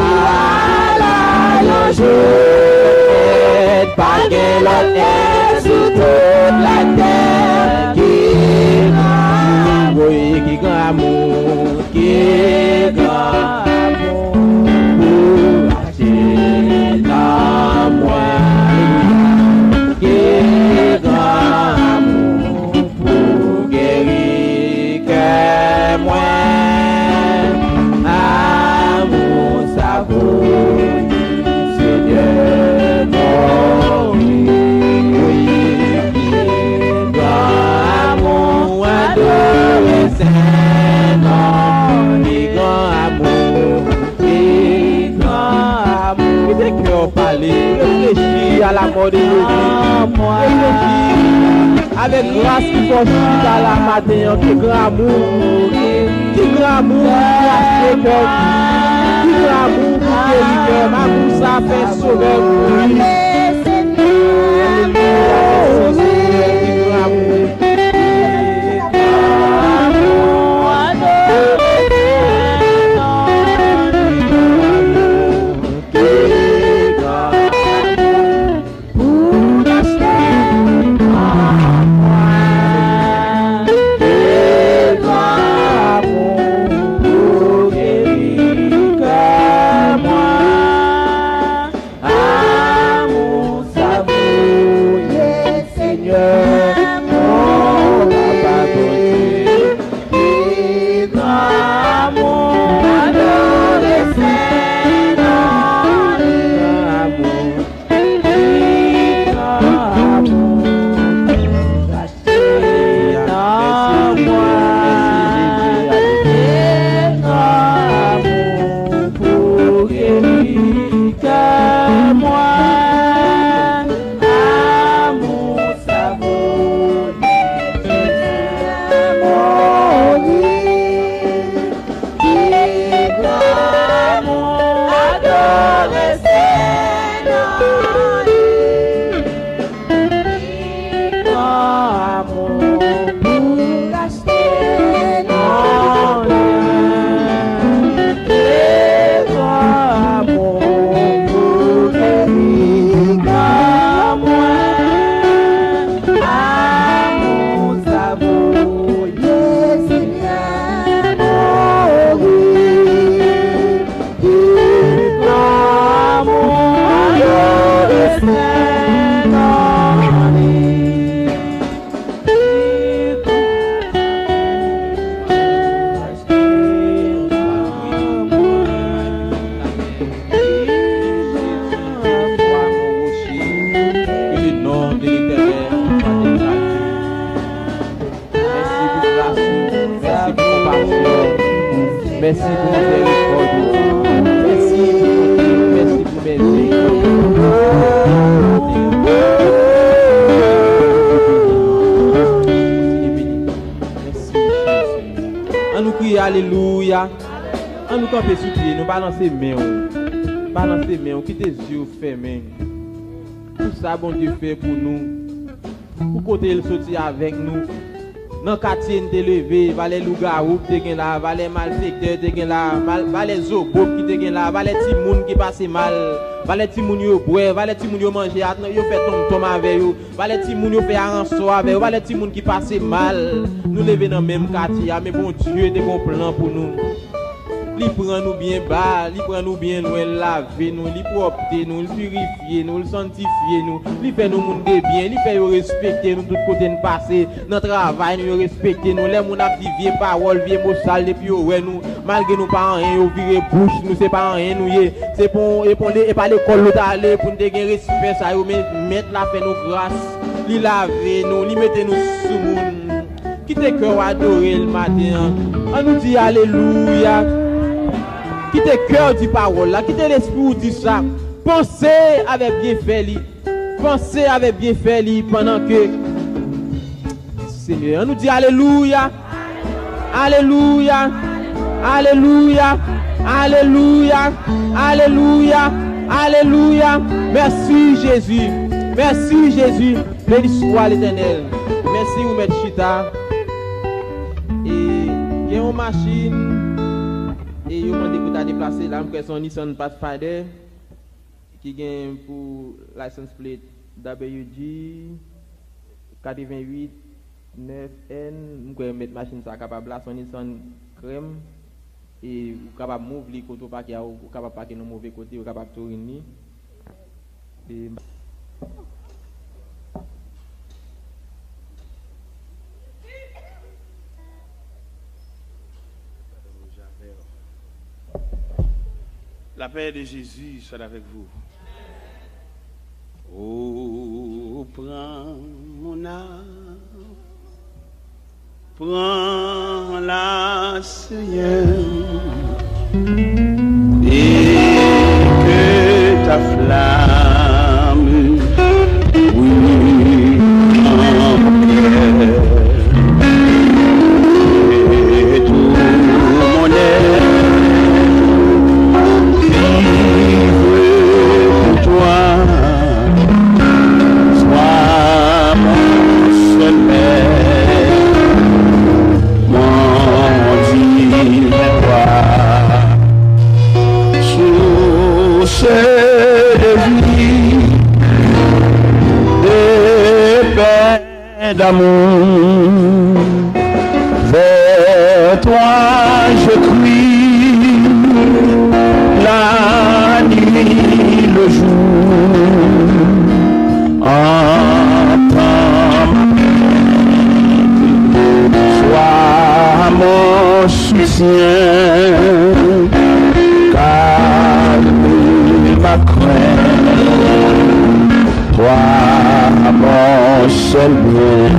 Ala yon jou, pa gen lòt èt sou tout latè ki gran, woy, ki gran amou, ki gran amou pou rachte nan mwen. Ki gran amou pou geri kè mwen. Amou sa voye Senyè mouri. Wi, ki gran amou, adore Sen non. Ki gran amou, ki gran amou. Kite kè w pale, reflechi a la mò de Jezi. Reflechi avèk gras ki fè w chita la maten an. Ki gran amou, ki gran amou ki rachte kè m. Ki gran amou ki geri kè m. Amou sa fè Sovè mouri. Alelouya, mèsi Senyè, ki gran amou. Amou sa voye Senyè, o Papa Bondye, ki gran amou, adore Sen non li. Ki gran amou, ki gran amou. Mèsi pou gras ou, mèsi pou konpasyon ou, mèsi pou mizèrikòd ou. Mèsi pou bonte ou, mèsi pou mèvèy ou. Mèsi, Jezi. An nou kriye alelouya. An nou kanpe sou pye nou, balanse men w. Balanse men w, kite zye w fèmen. Pou sa Bondye fè pou nou. pou kote l soti avèk nou. Nan katye n te leve, valè lougawou ki te gen la, valè malfektè te gen la, mal, valè zobo ki te gen la, valè timoun ki pase mal, valè timoun yo bwè, valè timoun yo manje, yo fè tonmtonm avè yo, valè timoun yo fè aransò avè yo, valè timoun ki pase mal. Nou leve nan menm katye a, men Bondye te gon plan pou nou. Li pran nou byen ba, li pran nou byen lwen, l lave nou, li pwòpte nou, li pirifye nou, li santifye nou, li fè nou moun de byen, li fè yo respekte nou tout kote n pase, nan travay nou yo respekte nou, lè moun ap di vye pawòl, vye mo sal, depi yo wè nou, malgre nou pa anyen, yo vire bouch nou, se pa anyen nou ye, se pon, e pon, e pa lekòl nou t ale pou n te gen respè sa yo, men Mèt la fè nou gras, li lave nou, li mete nou sou moun. Kite kè w adore l maten an. An nou di alelouya. Kite kè w di pawòl la. Kite lespri w di sa. Panse avèk byenfè li. Panse avèk byenfè li pandan ke Senyè. An nou di alelouya. Alelouya. Alelouya. Alelouya. Alelouya. Alelouya. Mèsi Jezi. Mèsi Jezi. Beni swa Letènèl. Mèsi ou mèt chita. E gen yon machin e yo mande pou ta deplase la, m kwè se yon Nissan Pathfinder ki gen pou license plate W G katrevenwit nèf N, m kwè mèt machin sa kapab la, se yon Nissan krèm, e ou kapab move li kote w pake a, ou kapab pake nan move kote, ou kapab tourin li. E La paix de Jésus soit avec vous. Oh, prends mon âme, prends-la, Seigneur, et que ta flamme brûle en mon cœur. Et tout mon être vive pour toi. Sois mon seul maître, mon divin roi, source de vie, de paix, d'amour. Vers toi je crie, la nuit, le jour, entends ma plainte, sois mon soutien, calme ma crainte. Toi, mon seul bien,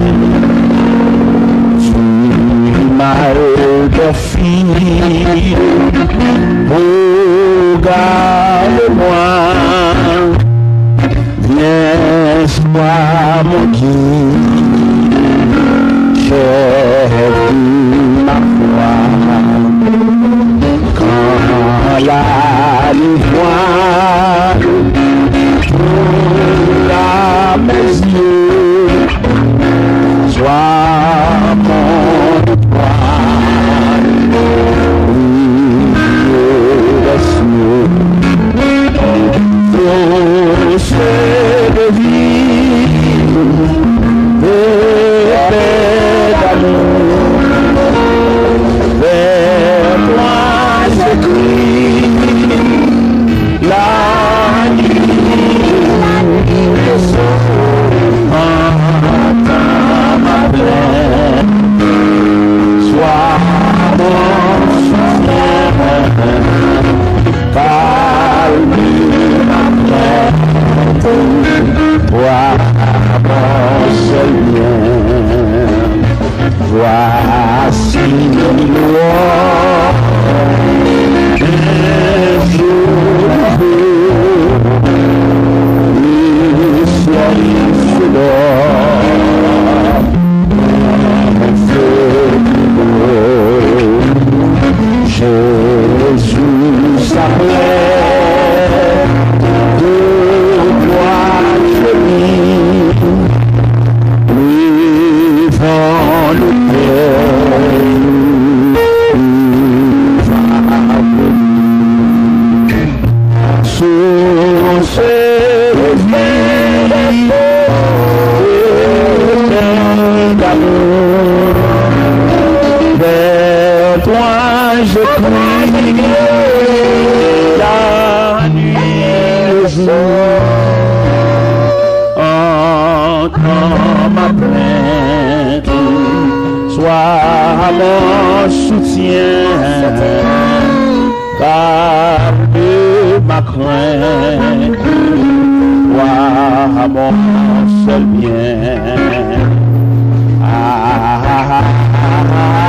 du mal perfide, oh, garde-moi, viens, sois mon guide, chef de ma foi. Quand la nuit noire tombe à mes yeux, sois mon étoile, brille des cieux. Source de vie, de paix, d'amour, vers toi je crie, la nuit, entends ma plainte, sois mon soutien. Calme ma crainte, toi mon seul bien. Voici l'aurore, un jour nouveau, le ciel se dort. Jésus s'apprête de toi venir. Source de vie éternelle d'amour, vers toi je crie la nuit et le jour. Entends ma plainte, sois mon soutien, garde ma crainte, toi mon seul bien. Ah, ah, ah, ah, ah, ah.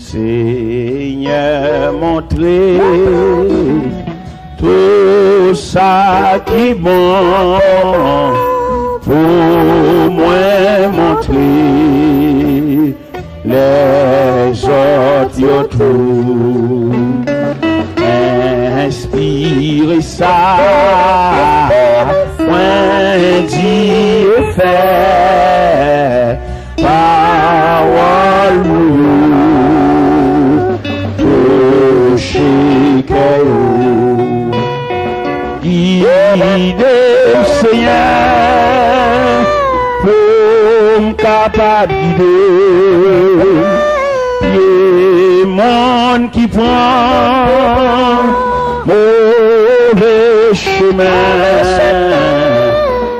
Senyè, montre tou sa ki bon pou mwen, montre lèzòt yo tou. Enspire sa mwen di e fè pawòl ou yo touche kè yo. Gide m, Senyè, pou m kapab gide pye moun ki pran move chemen.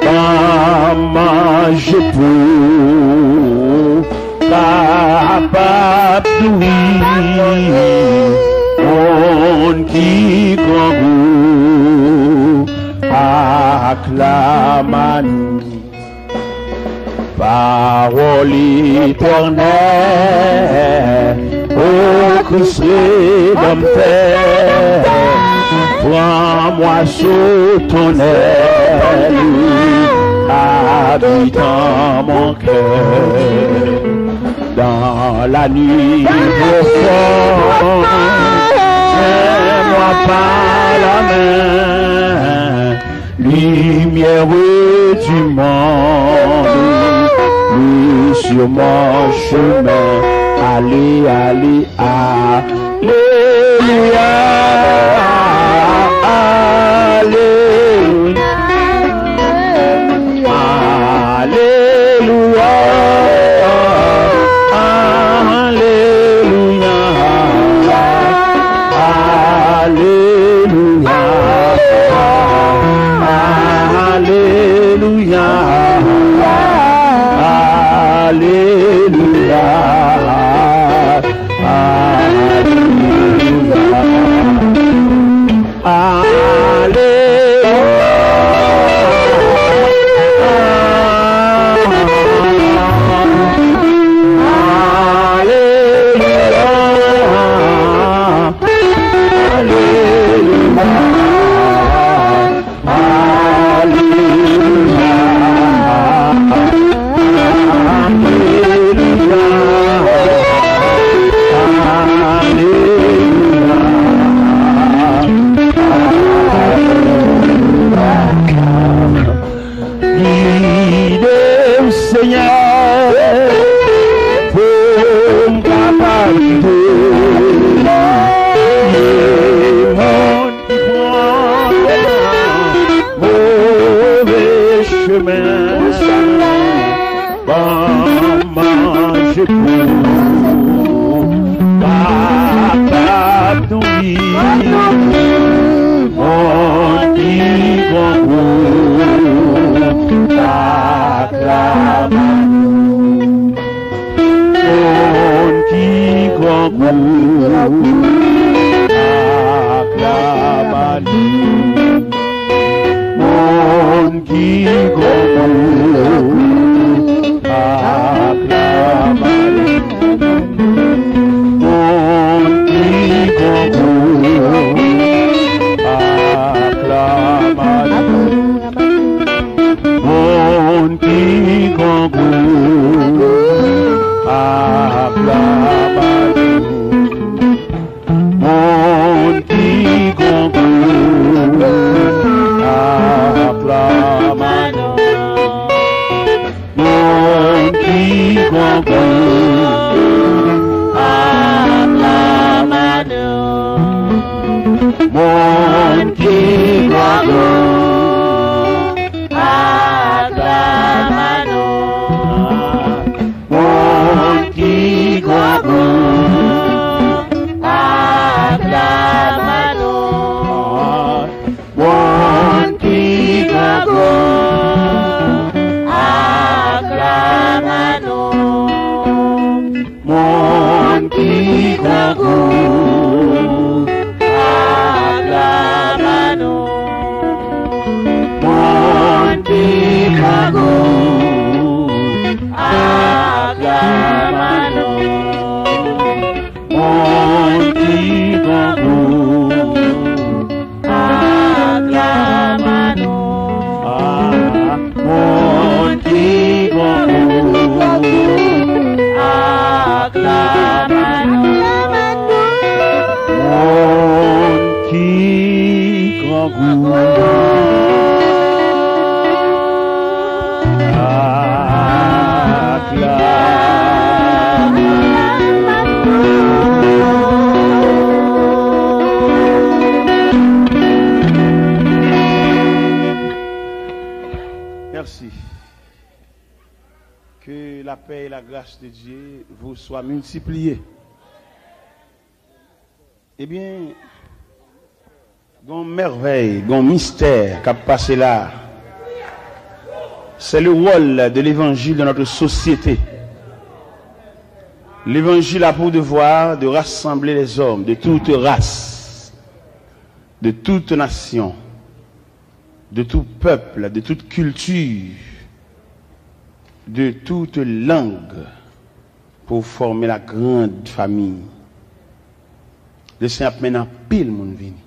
Ban m manje pou kapab nouri moun ki grangou ak lamani. Pawòl Etènèl, o Kris Redanmtè, pran mwaso tonnèl, abite an mon cœur. Dans la nuit profonde, tiens-moi par la main, lumière du monde, luce sur mon chemin. Allez, allez, alléluia, allez. Gide m, Senyè, pou m kapab kite moun ki pran move chemen. Ban m manje pou m kapab nouri moun ki grangou ak lamann. Moun ki grangou ak lamann. Moun ki grangou ak lamann. Moun ki grangou ak lamann. Moun ki grangou ak lamann. Moun ki grangou ak lamann. Moun ki grangou ak lamann. Moun ki grangou ak lamann. Moun ki grangou ak lamann. Moun ki grangou ak lamann. Moun ki grangou ak lamann. Moun ki grangou ak lamann. Moun ki grangou ak lamann. Ah, moun ki grangou ak lamann. Moun ki grangou ak lamann. Mèsi. Que la paix et la grâce de Dieu vous soient multipliées. Ebyen, gon mèvèy, gon mistè k ap pase la. C'est le rôle de l'évangile dans notre société. L'évangile a pour devoir de rassembler les hommes de toute race, de toute nation, de tout peuple, de toute culture, de toute langue, pour former la grande famille. Le Senyè ap mennen anpil moun vini.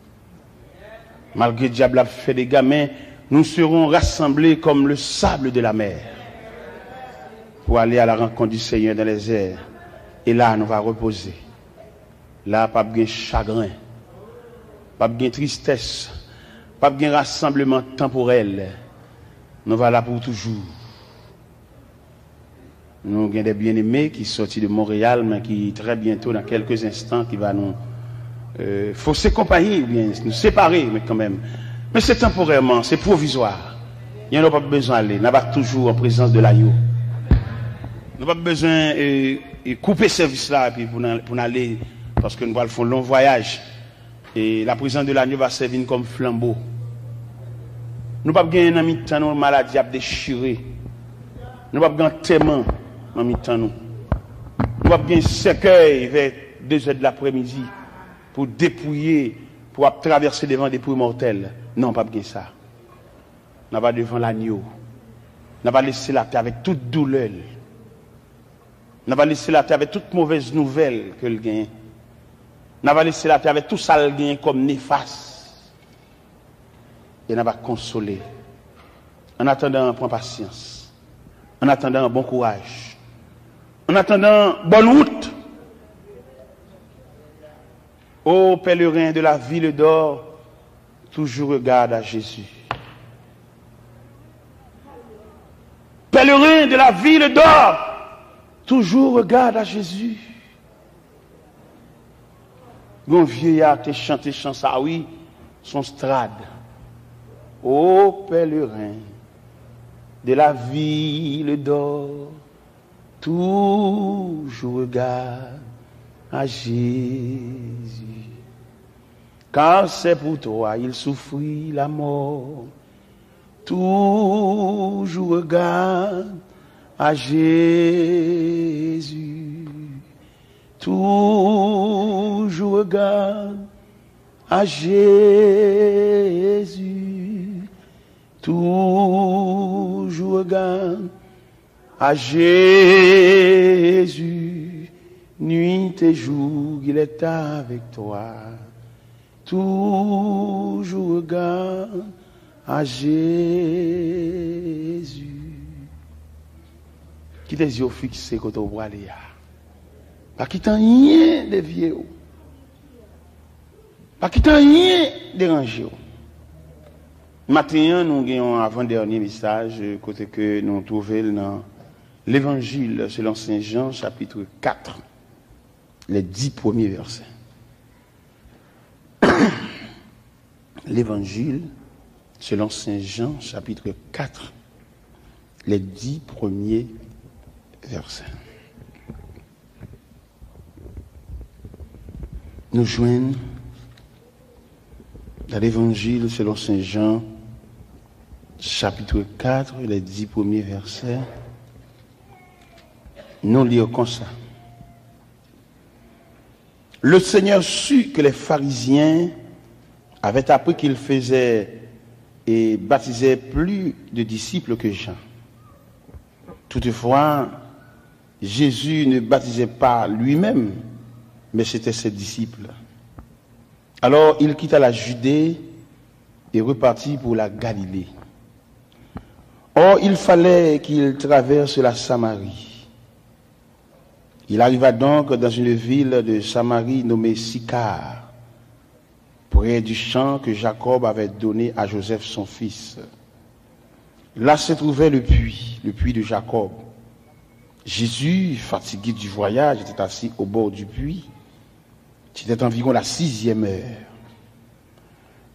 Malgre dyab la ap fè dega, men nous serons rassemblés comme le sable de la mer pour aller à la rencontre du Seigneur dans les airs. Et là, nous va reposer. La, p ap gen chagren, p ap gen tristès, p ap gen rasanbleman tanporèl. Nou va la pou toujou. Nou gen de byeneme ki sòti de Monreyal, men ki trè byento, nan kèlke enstan, ki va nou, euh, fose konpayi, oubyen nou separe, men kanmenm. Men se tanporèman, se pwovizwa. Gen lè w p ap bezwen ale, n ap toujou an prezans de lagno. Nou p ap bezwen, e, e koupe sèvis la epi pou n, pou n ale, paske nou pral fè yon long vwayaj. E la prezans de lagno va sèvi n kòm flanbo. Nou p ap gen nan mitan nou maladi ap dechire. Nou p ap gen antèman nan mitan nou. Nou p ap gen sèkèy vè dezè de laprèmidi pou depouye, pou ap travèse devan de primòtèl. Non, p ap gen sa. N a va devan lanyo. N a va lese latè avèk tout doulè l. N a va lese latè avèk tout movèz nouvèl ke l genyen. N a va lese latè avèk tout sa l genyen kòm nefas. E n a va konsole. An atandan, pran pasyans. An atandan, bon kouraj. An atandan, bòn wout. Ô pèlerin de la ville d'or, toujours regarde à Jésus. Pèlerin de la ville d'or, toujours regarde à Jésus. Yon vye a te chante chan sa, wi, s on strad. Ô pèlerin de la ville d'or, toujours regarde à Jésus. Car c'est pour toi il souffrit la mort. Toujours regarde à Jésus. Toujours regarde à Jésus. Toujours regarde à Jésus. Nuit et jour, il est avec toi. Toujours regarde à Jésus. Kite zye w fikse kote w prale a. Pa kite anyen devye w. Pa kite anyen deranje w. Maten an, nou gen yon avan dènye mesaj, kote ke nou twouve l nan Levanjil selon Sen Jan, chapit kat, les dix premiers versets. Levanjil selon Sen Jan, chapit kat, les dix premiers versets. Nou jwenn nan Levanjil selon Sen Jan, chapit kat, les dix premiers versets, nou li konsa. Le Seigneur sut que les pharisiens avaient appris qu'il faisait et baptisait plus de disciples que Jean. Toutefois, Jésus ne baptisait pas lui-même, mais c'étaient ses disciples. Alors il quitta la Judée et repartit pour la Galilée. Or, il fallait qu'il traverse la Samarie. Il arriva donc dans une ville de Samarie nommée Sicar, près du champ que Jacob avait donné à Joseph son fils. Là se trouvait le puits, le puits de Jacob. Jésus, fatigué du voyage, était assis au bord du puits. C'était environ la sixième heure.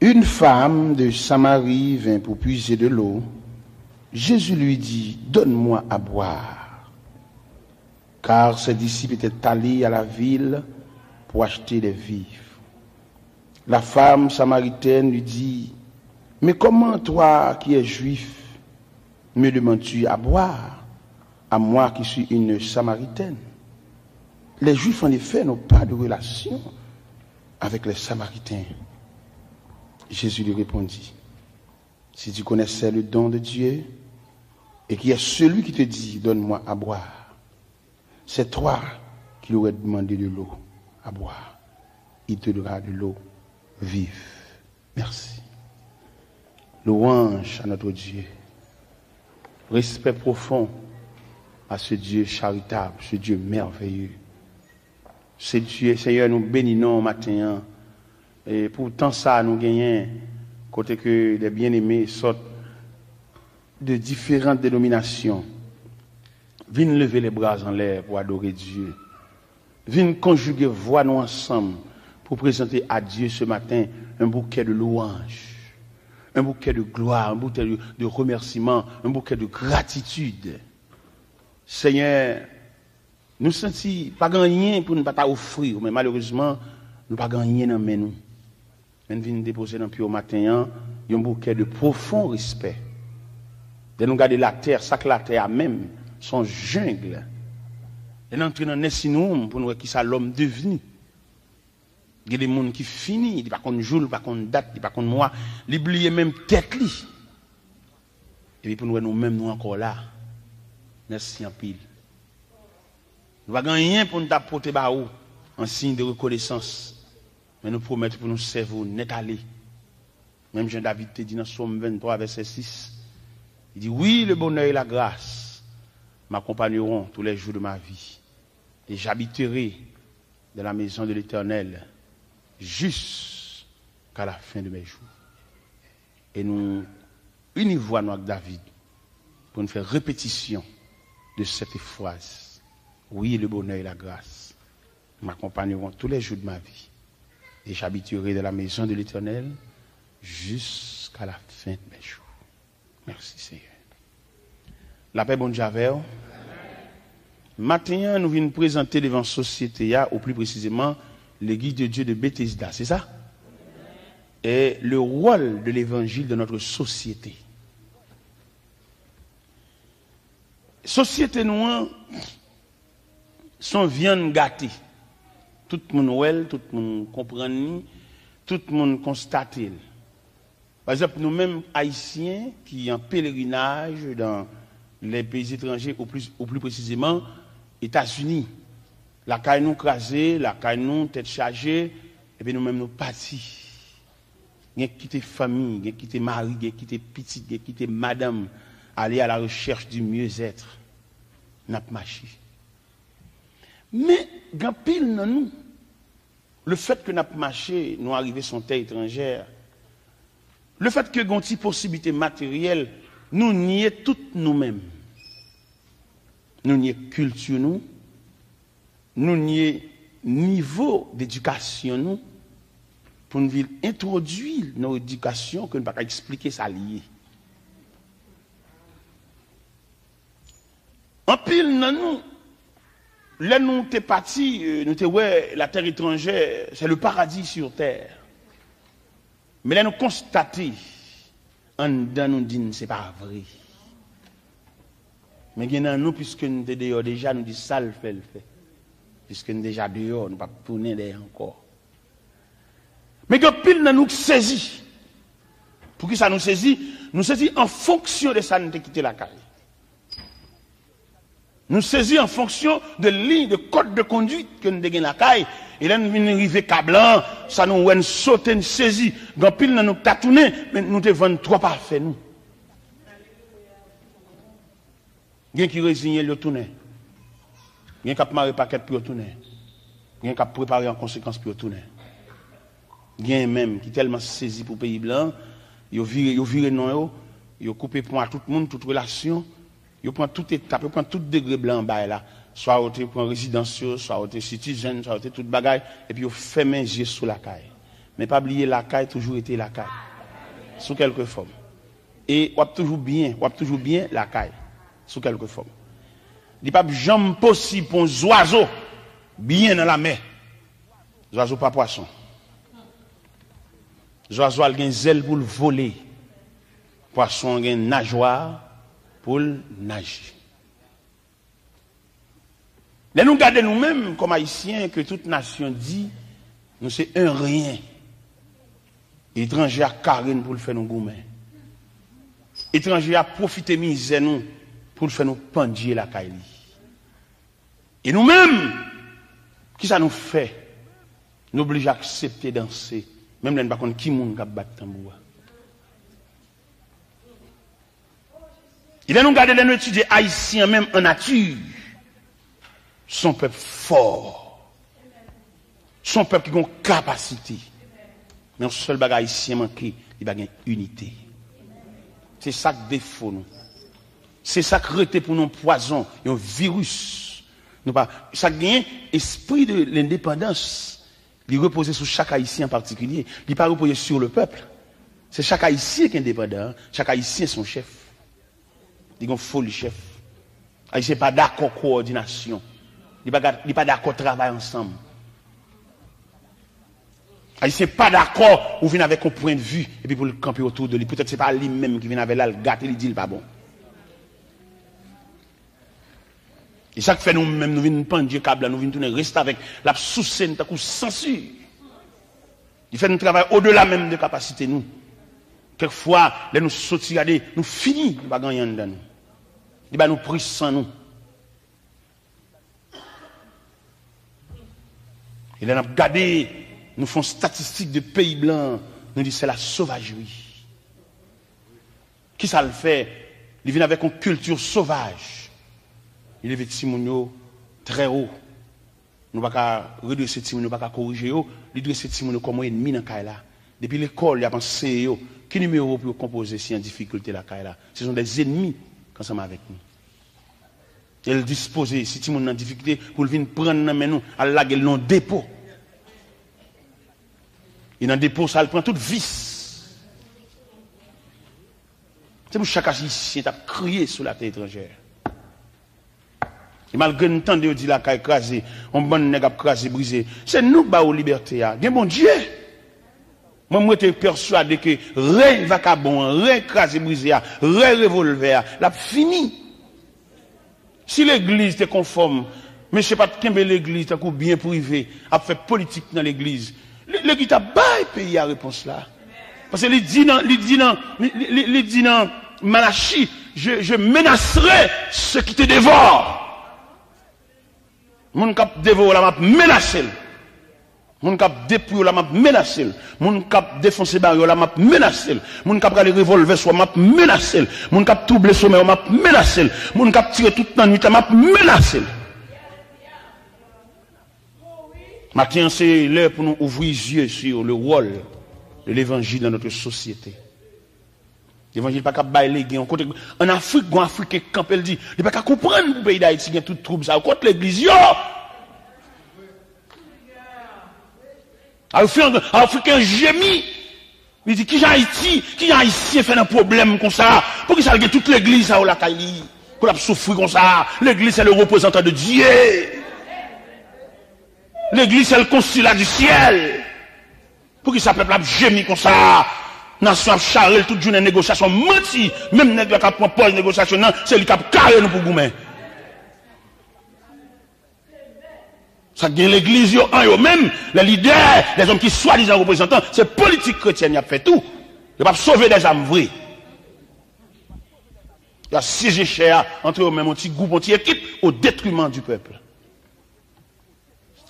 Une femme de Samarie vint pour puiser de l'eau. Jésus lui dit, donne-moi à boire. Car ses disciples étaient allés à la ville pour acheter des vivres. La femme samaritaine lui dit, mais comment toi qui es juif, me demandes-tu à boire, à moi qui suis une Samaritaine ? Les Juifs, en effet, n'ont pas de relation avec les Samaritains. Jésus lui répondit, si tu connaissais le don de Dieu, et qui est celui qui te dit, donne-moi à boire, c'est toi qui lui aurais demandé de l'eau à boire. Il te donnera de l'eau vive. Merci. Louange à notre Dieu. Respect profond à ce Dieu charitable, ce Dieu merveilleux. Se Dye, Senyè, nou beni non w maten an. E pou tan sa a nou genyen, kote ke de byeneme sòt de diferan denominasyon vin leve lebra anlè pou adore Dye. Vin konjige vwa nou ansanm pou prezante a Dye se maten un bouquet de louanges, un bouquet de gloire, un bouquet de, de remerciements, un bouquet de gratitude. Senyè, nou santi pa gen anyen pou nou pa ta ofri w, men malerezman, nou pa gen anyen nan men nou. Men n vin depoze nan pye w maten an yon bouquet de profond respect. Lè nou gade latè, sa k latè a menm, se yon jungle. Lè n antre nan nursing room pou nou wè kisa lòm devni. Gen de moun ki fini, li pa konn jou, li pa konn dat, li pa konn mwa, li bliye menm tèt li. Epi pou n wè nou menm nou ankò la. Mèsi anpil. Nou pa gen anyen pou n ta pote ba ou an siy de rekonesans, men nou pwomèt pou nou sèvi w nèt ale. Menm jan David te di nan Sòm venntwa, vèsè sis, li di, oui, le bonheur et la grâce m'accompagneront tous les jours de ma vie, et j'habiterai dans la maison de l'Éternel jusqu'à la fin de mes jours. E nou ini vwa nou ak David pou n fè repetisyon de cette phrase. Oui, le bonheur et la grâce m'accompagneront tous les jours de ma vie, et j'habiterai dans la maison de l'Éternel jusqu'à la fin de mes jours. Mèsi, Senyè. Lapè Bondye avè w. Maten an, nou vin prezante devan sosyete a, ou pli presizeman, Legliz de Dye de Betesda, se sa? E le rôle de l'évangile dans notre société. Sosyete nou an, se yon vyann gate. Tout moun wè l, tout moun konprann li, tout moun konstate l. Pa egzanp, nou menm Ayisyen ki an pelerinaj dans les pays étrangers, ou pli, ou pli presizeman, Etazini. Lakay nou kraze, lakay nou tèt chaje, epi nou menm nou pati. Gen ki kite fanmi, gen ki kite mari, gen ki kite pitit, gen ki kite madanm, aller à la recherche du mieux-être. N ap mache. Men, gen anpil nan nou, lefètke n ap mache, nou arive sou yon tè etranjè, lefètke gen yon ti posiblite materyèl, nou nye tout nou menm. Nou nye kilti nou, nou nye nivo dedikasyon nou, pou n vin entwodui nan yon edikasyon ke n pa ka eksplike sa l ye. Anpil nan nou, lè nou te pati, euh, nou te wè la terre étrangère, c'est le paradis sur terre. Men lè nou konstate, anndan nou di n se pa vre. Men gen nan nou, piske n te deyò deja, nou di sa l fè, l fè. Piske n deja deyò, nou p ap tounen dèyè ankò. Men gen anpil nan nou k sezi. Poukisa nou sezi? Nou sezi an fonksyon de sa n te kite lakay. Nou sezi an fonksyon de liy, de kòd de konduit ke n te gen lakay. E lè n vin rive Kablan, sa nou wè n sote, n sezi. Gen anpil nan nou k ta tounen, men nou te vann twòp afè nou. Gen ki reziyen l, yo tounen. Gen k ap mare pakèt pou yo tounen. Gen k ap prepare an konsekans pou yo tounen. Gen menm ki tèlman sezi pou peyi blan, yo vire, yo vire non yo, yo koupe pon a tout moun, tout relasyon, yo pran tout etap, yo pran tout degre blan an bay la. Swa yo te pran rezidans yo, swa yo te citizen, swa yo te tout bagay, epi yo fèmen zye sou lakay. Men pa bliye lakay toujou rete lakay. Sou kèlke fòm. E w ap toujou byen, w ap toujou byen lakay, sou kèlke fòm. Li p ap janm posib pou yon zwazo byen nan lamè. Zwazo pa pwason. Zwazo a l gen zèl pou l vole. Pwason an gen najwa pou l naje. Lè nou gade nou menm kòm Ayisyen, ke tout nasyon di, nou se un rien. Etranje a kare n pou l fè nou goumen. Etranje a pwofite mizè nou pou l fè nou pandye lakay li. E nou menm, kisa nou fè? Nou blije aksepte danse, menm lè n pa konn ki moun k ap bat tanbou a. E lè nou gade, lè nou etidye Ayisyen an menm an nati, se yon pèp fò. Se yon pèp ki gen yon kapasite. Men yon sèl bagay Ayisyen manke, li pa gen inite. Se sa k defo nou. Se sa k rete pou nou, yon pwazon, yon viris. Nou pa, sa k genyen, espri de lendepandans. Li repoze sou chak Ayisyen an patikilye. Li pa repoze sur le peuple. Se chak Ayisyen ki endepandan, chak Ayisyen se yon chèf. Li gen yon foli chèf. Ayisyen pa dakò kowòdinasyon. Li pa, li pa dakò travay ansanm. Ayisyen pa dakò ou vin avèk yon pwennvi epi pou l kanpe otou de li. Poutèt se pa li menm ki vin avè l, al gate, li di l pa bon. E sa k fè nou menm, nou vin pandye kab la, nou vin tounen restavèk, l ap souse n tankou sansi. Li fè nou travay odela menm de kapasite nou. Kèk fwa, lè nou soti gade, nou fini, nou pa gen anyen anndan nou. Li ba nou pri san nou. E lè n ap gade, nou fè yon statistik de peyi blan, nou di se la sovajri. Kisa l fè? Li vin avèk yon kilti sovaj. Li leve timoun yo trè wo. Nou pa ka redrese timoun yo, pa ka korije yo. Li drese timoun yo kòm yon ènmi nan kay la. Depi lekòl, y ap anseye yo ki nimewo pou yo konpoze si an difikilte lakay la. Se sont des ennemis ki ansanm avèk nou. E l dispoze, si timoun nan difikilte, pou l vin pran nan men nou, al lage l nan depo. E nan depo sa, l pran tout vis. Se pou chak Ayisyen t ap kriye sou latè etranjè. E malgre n tande yo di lakay kraze, yon bann nèg ap kraze, brize, se nou k ba yo libète a. Gen Bondye. Mwen, m rete pèswade ke rèy vakabon an, rèy kraze brize a, rèy revòlvè a, l ap fini. Si legliz te konfòm, mesye pa t kenbe legliz tankou byen prive, ap fè politik nan legliz, li, li ki t ap bay peyi a repons la. Paske li di nan, li di nan, li, li, li, li di nan Malachi, je, je menacerai ceux qui te dévorent. Moun k ap devore w la, m ap menase l. Moun k ap detwi w la, m ap menase l. Moun k ap defonse bari w la, m ap menase l. Moun k ap rale revòlvè sou w, m ap menase l. Moun k ap twouble somèy w, m ap menase l. Moun k ap tire tout lannwit la, m ap menase l. Maten an, se lè pou nou ouvrir yeux sur le rôle de l'évangile dans notre société. Levanjil pa ka bay legen yon kote. Ann Afrik, gon Afriken k kanpe, l di, li pa ka konprann pou peyi Dayiti gen tout twoub sa yo. Kot legliz yo? Afriken, Afriken jemi. Li di, kijan Ayiti, kijan Ayisyen fè nan pwoblèm konsa? Poukisa l gen tout legliz sa yo lakay li? Pou l ap soufri konsa? Legliz, c'est le représentant de Dieu. Legliz, c'est le consulat du ciel. Poukisa pèp la ap jemi konsa? Nasyon ap chare l tout jounen, negosyasyon manti. Menm nèg la k ap pran pòz negosyasyon nan, se li k ap kare nou pou goumen. Sa gen legliz yo an yo menm, les leaders, les hommes ki swadizan reprezantan, se politik kretyèn y ap fè tou. Yo p ap sove dèzam vre. Y ap syeje chè a antre yo menm, yon ti gwoup, yon ti ekip, au détriment du peuple.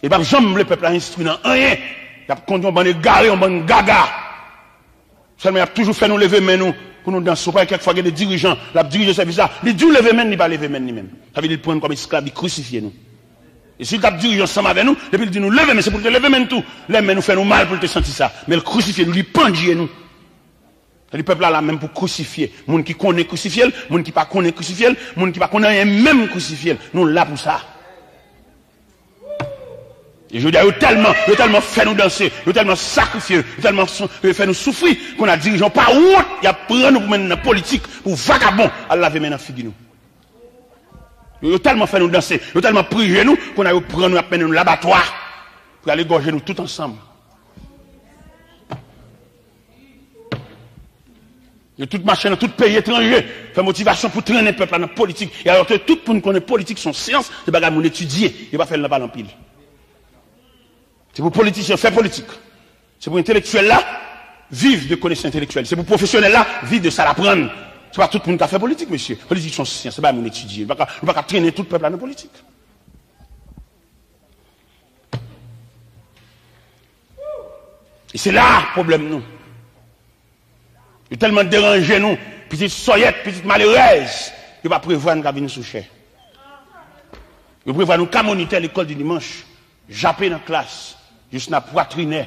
Li p ap janm vle pèp la enstwi nan anyen. Y ap kondui yon bann egare, yon bann gaga. Sèlman y ap toujou fè nou leve men nou pou nou danse. Ou pa wè kèk fwa gen de dirijan, l ap dirije sèvis la, li di w leve men n, li pa leve men n li menm. Sa vle di l pran n kòm esklav, li krisifye nou. E si l t ap dirije ansanm avè nou, depi l di nou leve men, se pou l te leve men n tou. Lè men nou fè nou mal pou l te santi sa. Men l krisifye nou, li pandye nou. Sa di pèp la la menm pou krisifye. Moun ki konnen krisifye l, moun ki pa konnen krisifye l, moun ki pa konnen anyen menm krisifye l. Nou la pou sa. E jodi a, yo tèlman, yo tèlman fè nou danse, yo tèlman sakrifye, yo tèlman sou- yo fè nou soufri, kounye a dirijan yo pa wont, y ap pran nou pou mennen nan politik, pou vakabon, al lave men nan figi nou. Yo, yo tèlman fè nou danse, yo tèlman priye nou, kounye a yo pran nou, y ap mennen nou labatwa, pou y al egòje nou tout ansanm. Yo tout mache nan tout peyi etranje, fè motivasyon pou trennen pèp la nan politik. E alò ke tout moun konnen politik se yon syans, se bagay moun etidye, yo pa fè l nan pale anpil. Se pou politisyen fè politik. Se pou entelektyèl la viv de konesans entelektyèl. Se pou pwofesyonèl la viv de sa l aprann. Se pa tout moun ka fè politik, mesye. Politik se yon syans, se bagay moun etidye. Nou pa ka, nou pa ka trennen tout pèp la nan politik. E se la pwoblèm nou. Yo tèlman deranje nou, pitit sòyèt, pitit malerèz, yo pa prevwa n ka vin sou chè. Yo prevwa nou ka monitè lekòl di dimanch, jape nan klas, jis nan pwatrinè,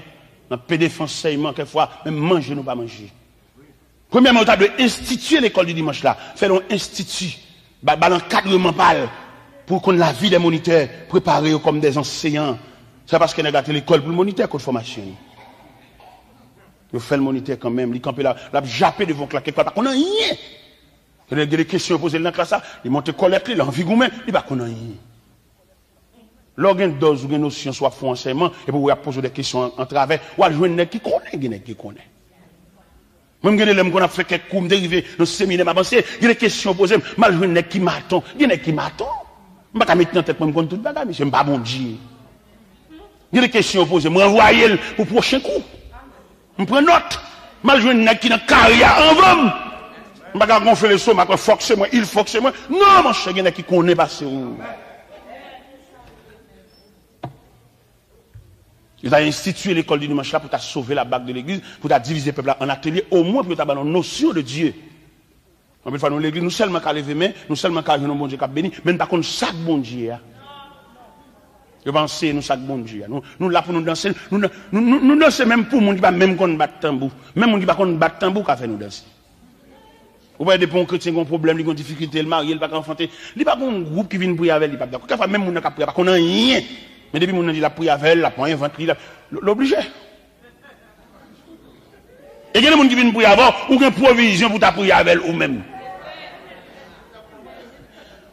nan pede fè ansèyman, kèk fwa, menm manje nou pa manje. Premyèman, yo ta dwe enstitye lekòl di dimanch la, fè l yon enstiti, ba, ba l ankadreman pa l, pou konn lavi dè monitè, prepare yo kòm dè anseyan. Se pa paske nèg la te lekòl pou l monitè, kot fòmasyon li. Yo fè l monitè kanmenm, li kanpe la, l ap jape devan klas, kèk fwa l pa konn anyen. Gen de, gen de kesyon yo poze l nan klas la, li monte kòlèt li, l anvi goumen, li pa konn anyen. Lè w gen dòz ou gen nosyon, si w ap fè yon ansèyman, epi w wè y ap poze w de kesyon an, an travè, w al jwenn nèg ki konnen, gen nèg ki konnen. Mwen, m gen de lè m konn ap fè kèk kou, m te rive nan seminè, m avanse, gen de kesyon yo poze m, m al jwenn nèg ki maton, gen nèg ki maton. M pa ka met nan tèt mwen, m konn tout bagay, mesye, m pa Bondye. Gen de kesyon yo poze m, m ranvwaye l pou pwochen kou. M pran nòt. M al jwenn nèg ki nan kari a anvan m. M pa ka gonfle lestomak mwen, fòk se mwen, il fòk se mwen. Non, monchè, gen nèg ki konnen pase w. Yo ta enstitiye lekòl di dimanch la pou ta sove la bak de legliz, pou ta divize pèp la an atelye, omwen pou yo ta ba nou nosyon de Dye. Anpil fwa nou legliz, nou sèlman ka leve men, nou sèlman ka jwenn yon Bondye k ap beni, men n pa konn sa k Bondye a. Yo pa anseye nou sa k Bondye a. Nou, nou la pou nou danse, nou, nou, nou, nou danse menm pou moun ki pa menm konn bat tanbou. Menm moun ki pa konn bat tanbou ka fè nou danse. Ou pa wè depi yon kretyen gen yon pwoblèm, li gen yon difikilte, l marye, li pa ka anfante, li pa gen yon gwoup ki vin priye avè l, li p ap dakò. Kèfwa menm moun nan k ap priye a pa konn anyen. Men depi moun nan di l ap priye avè l, l ap manyen vant li, l ap, l, l oblije. E gen de moun ki vin priye avè w, ou gen pwovizyon pou ta priye avè l ou menm.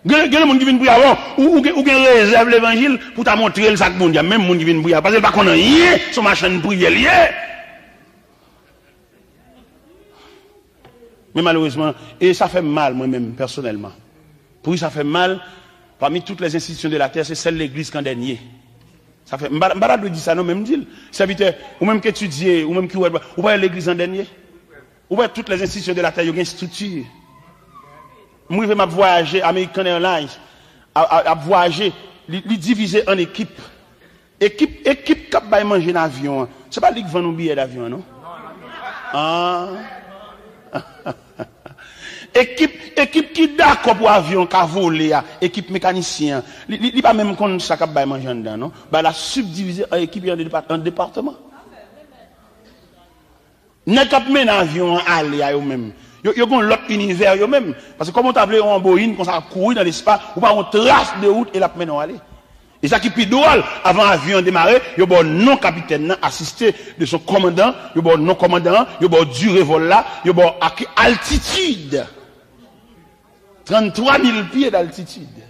Gen, gen de moun ki vin priye avè w, ou, ou gen, ou gen rezèv levanjil pou ta montre l sa k Bondye a. Menm moun ki vin priye avè w, paske l pa konn anyen, se yon machann priyè l ye. Men malerezman, e sa fè m mal mwen menm pèsonèlman. Pouri sa fè m mal, pami tout les institutions de la terre, se sèl legliz k an dènye. Sa fè, m pa, m pa ta dwe di sa non, men m di l. Sèvitè, ou menm k etidye, ou menm ki wè, ou pa wè legliz an dènye? Ou wè tout les institutions de la terre, yo gen estrikti. M rive, m ap vwayaje, American Airlines, a, a, ap vwayaje, li, li divize an ekip. Ekip, ekip k ap bay manje nan avyon an, se pa li k vann nou biyè davyon an, non? Ah. Ekip, ekip ki dakò pou avyon an ka vole a, ekip mekanisyen an, li, li, li pa menm konn sa k ap bay manje anndan, non? Bagay la sibdivize an ekip e an depa-, an depatman. Nèg k ap mennen avyon an ale a yo menm, yo, yo gen yon lòt inivè yo menm. Paske kòman w ta vle yon Boeing konsa ap kouri nan lespas, ou pa yon tras de wout e l ap mennen w ale. E sa ki pi dwòl, avan avyon an demare, yo ba w non kapitèn nan, asiste de son kòmandan, yo ba w non kòmandan an, yo ba w dire vòl la, yo ba w a ki altitid. Trannntwa mil pye d'altitid.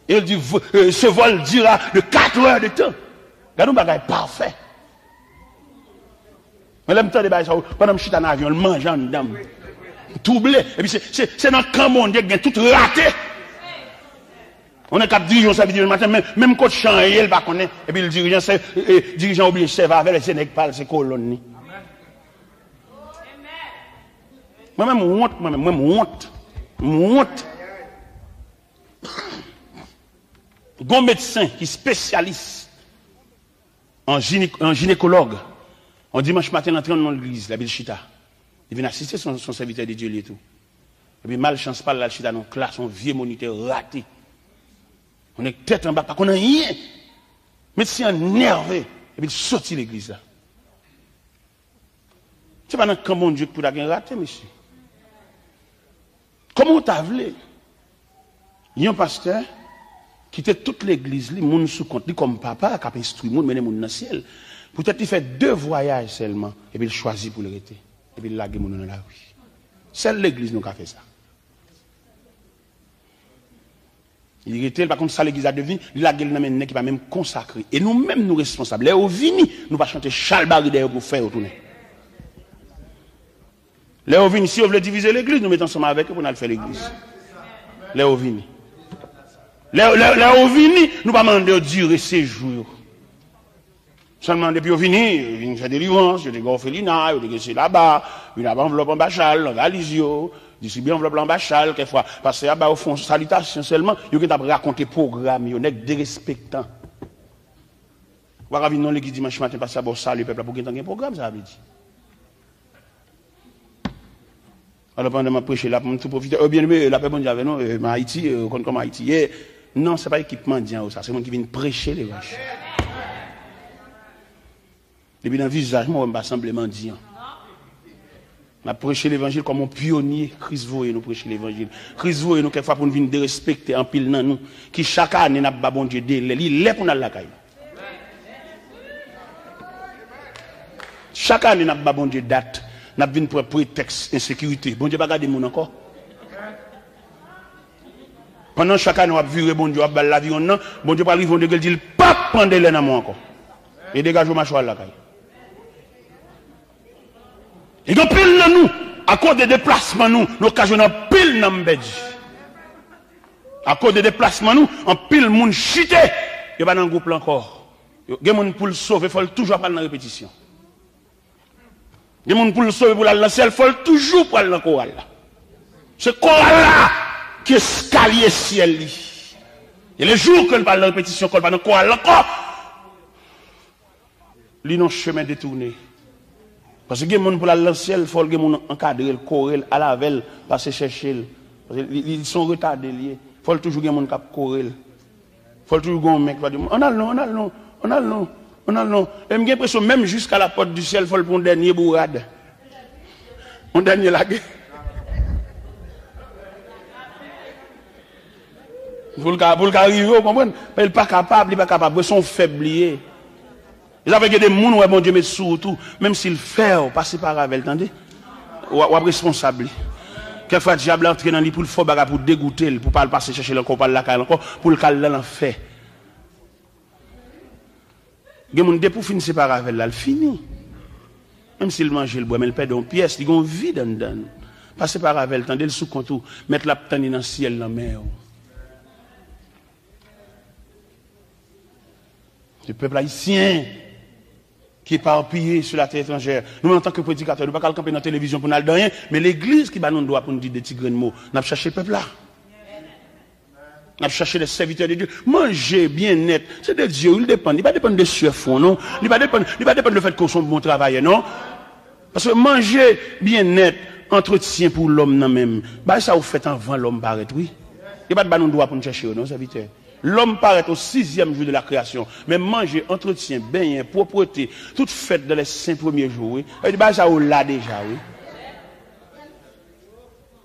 E l di, v-, euh, ce vol dira de quatre heures de temps. Gade yon bagay pafè. Men lè m tande bagay sa yo, pandan m chita nan avyon, l manje anndan m. M twouble. Epi se, se, se nan kan Bondye k gen tout rate. Yon nèg k ap dirije yon sèvis dimanch maten, men, menm kot chan an ye, l pa konnen. Epi l dirijan, se, e, e, dirijan oblije sèvi avè l, se nèg pa l, se kolòn li. Mwen menm, m wont, mwen menm, mwen, m wont. M wont. Gon medsen ki espesyalis an jine-, an jinekològ, yon dimanch maten, l antre nan yon legliz, l ap vin chita. Li vin asiste, se yon, se yon sèvitè de Dye li ye tou. Epi malchans pa l, l al chita nan yon klas, yon vye monitè rate. Yon nèg tèt anba, pa konn anyen. Medsen an nève, epi l soti legliz la. Se pa nan kan Bondye pou ta gen rate, mesye. Kòman w ta vle yon pastè kite tout legliz li, moun sou kont li kòm papa k ap enstwi moun, mennen moun nan syèl, poutèt li fè de vwayaj sèlman, epi l chwazi pou l rete, epi l lage moun yo nan lari? Sèl legliz nou ka fè sa. Li rete, li pa konn sa legliz la devni, li lage l nan men nèg ki pa menm konsakre. E nou menm, nou responsab. Lè yo vini, nou pa chante chalbari dèyè yo pou fè yo tounen. Lè yo vini, si yo vle divize legliz, nou met ansanm avèk yo pou n al fè legliz. Lè yo vini. Lè, lè, lè yo vini, nou pa mande yo dire sejou yo. Sèlman depi yo vini, yo vin fè delivrans, yo te gen òfelina, yo te gen se laba, vin ap anvlòp anba chal, nan valiz yo, distribye anvlòp la anba chal, kèkfwa, pastè a ba yo fon salitasyon sèlman, yo gentan ap rakonte pwogram yo, nèg derespektan. Ou pa ka vin nan legliz dimanch maten, pastè a ba w salye pèp la, pou gentan gen pwogram, sa vle di. Alò, pandan m ap preche la, pou m tou pwofite, e, byeneme, lapè Bondye avè nou, e, m Ayiti, e, ou konn kòman Ayiti ye. Non, se pa ekip mandyan yo sa, se moun ki vin preche levanjil. Depi nan vizaj mwen, w wè m pa sanble mandyan. M ap preche levanjil kòm yon pyonye. Kris voye nou preche levanjil. Kris voye nou kèkfwa pou n vin derespekte anpil nan nou, ki chak ane n ap ba Bondye delè. Li lè pou n al lakay nou. Chak ane n ap ba Bondye dat, n ap vin pran pretèks ensekirite. Bondye pa gade moun ankò. Pandan chak ane w ap vire Bondye, w ap ba l laviwonn nan, Bondye pral rive yon degre, l di l p ap pran delè nan men w ankò. E degaje w, mache w al lakay. E gen anpil nan nou, akoz de deplasman nou, nou okazyone anpil nanm pèdi. Akoz de deplasman nou, anpil moun chite, yo pa nan gwoup la ankò. Yo, gen moun pou l sove, fò l toujou ap al nan repetisyon. Gen moun pou l sove, pou l al nan syèl, fò l toujou pral nan koral la. Se koral la ki eskalye syèl li. E le jou ke l pral nan repetisyon, ke l pa nan koral la ankò, li nan chemen detounen. Paske gen moun pou l al nan syèl, fò l gen moun ankadre l, kore l, al avè l, pase chèche l. Paske li, li, li se yon retade l ye. Fò l toujou gen moun k ap kore l. Fò l toujou gen yon men k va di, "Ann al non, ann al non, ann al non, ann al non." E m gen enpresyon, menm jiska la pòt di syèl, fò l pran yon dènye bourad. Yon dènye lage. Pou l ka, pou l ka rive, ou konprann? Men l pa kapab, li pa kapab. Se yon fèb li ye. E sa fè gen de moun ou wè Bondye met sou ou tou, menm si l fè w, pa separe avè l, tande. W ap, w ap responsab li. Kèk fwa, dyab la antre nan li pou l fè w bagay pou degoute l, pou pa al pase chèche l ankò, pa al lakay l ankò, pou l ka al nan lanfè. Gen moun, depi w fin separe avè l la, l fini. Menm si l manje, l bwè, men l pèdi yon pyès, li gen yon vid anndan l. Pa separe avè l, tande, l sou kont ou. Mèt la ap tann li nan syèl nan men w. Se pèp ayisyen ki eparpiye sou latè etranjè. Nou menm, antanke predikatè, nou pa ka al kanpe nan televizyon pou n al di anyen, men legliz ki ba nou dwa pou n di de ti grenn mo. N ap chache pèp la. N ap chache les serviteurs de Dieu. Manje, byennèt, se de Dye, wi, li depann. Li pa depann de swè fwon, non. Li pa depann, li pa depann le fèt ke w se yon bon travayè, non. Paske manje, byennèt, antretyen pou lòm nan menm. Bagay sa yo fèt anvan lòm parèt, wi. Yo pa t ba nou dwa pou n chèche yo, non, sèvitè. Lòm parèt o sizyèm jou de la kreyasyon. Men manje, antretyen, benyen, pwoprete, tout fèt dans les cinq premiers jours, wi. Sa vle di bagay sa yo la deja, wi.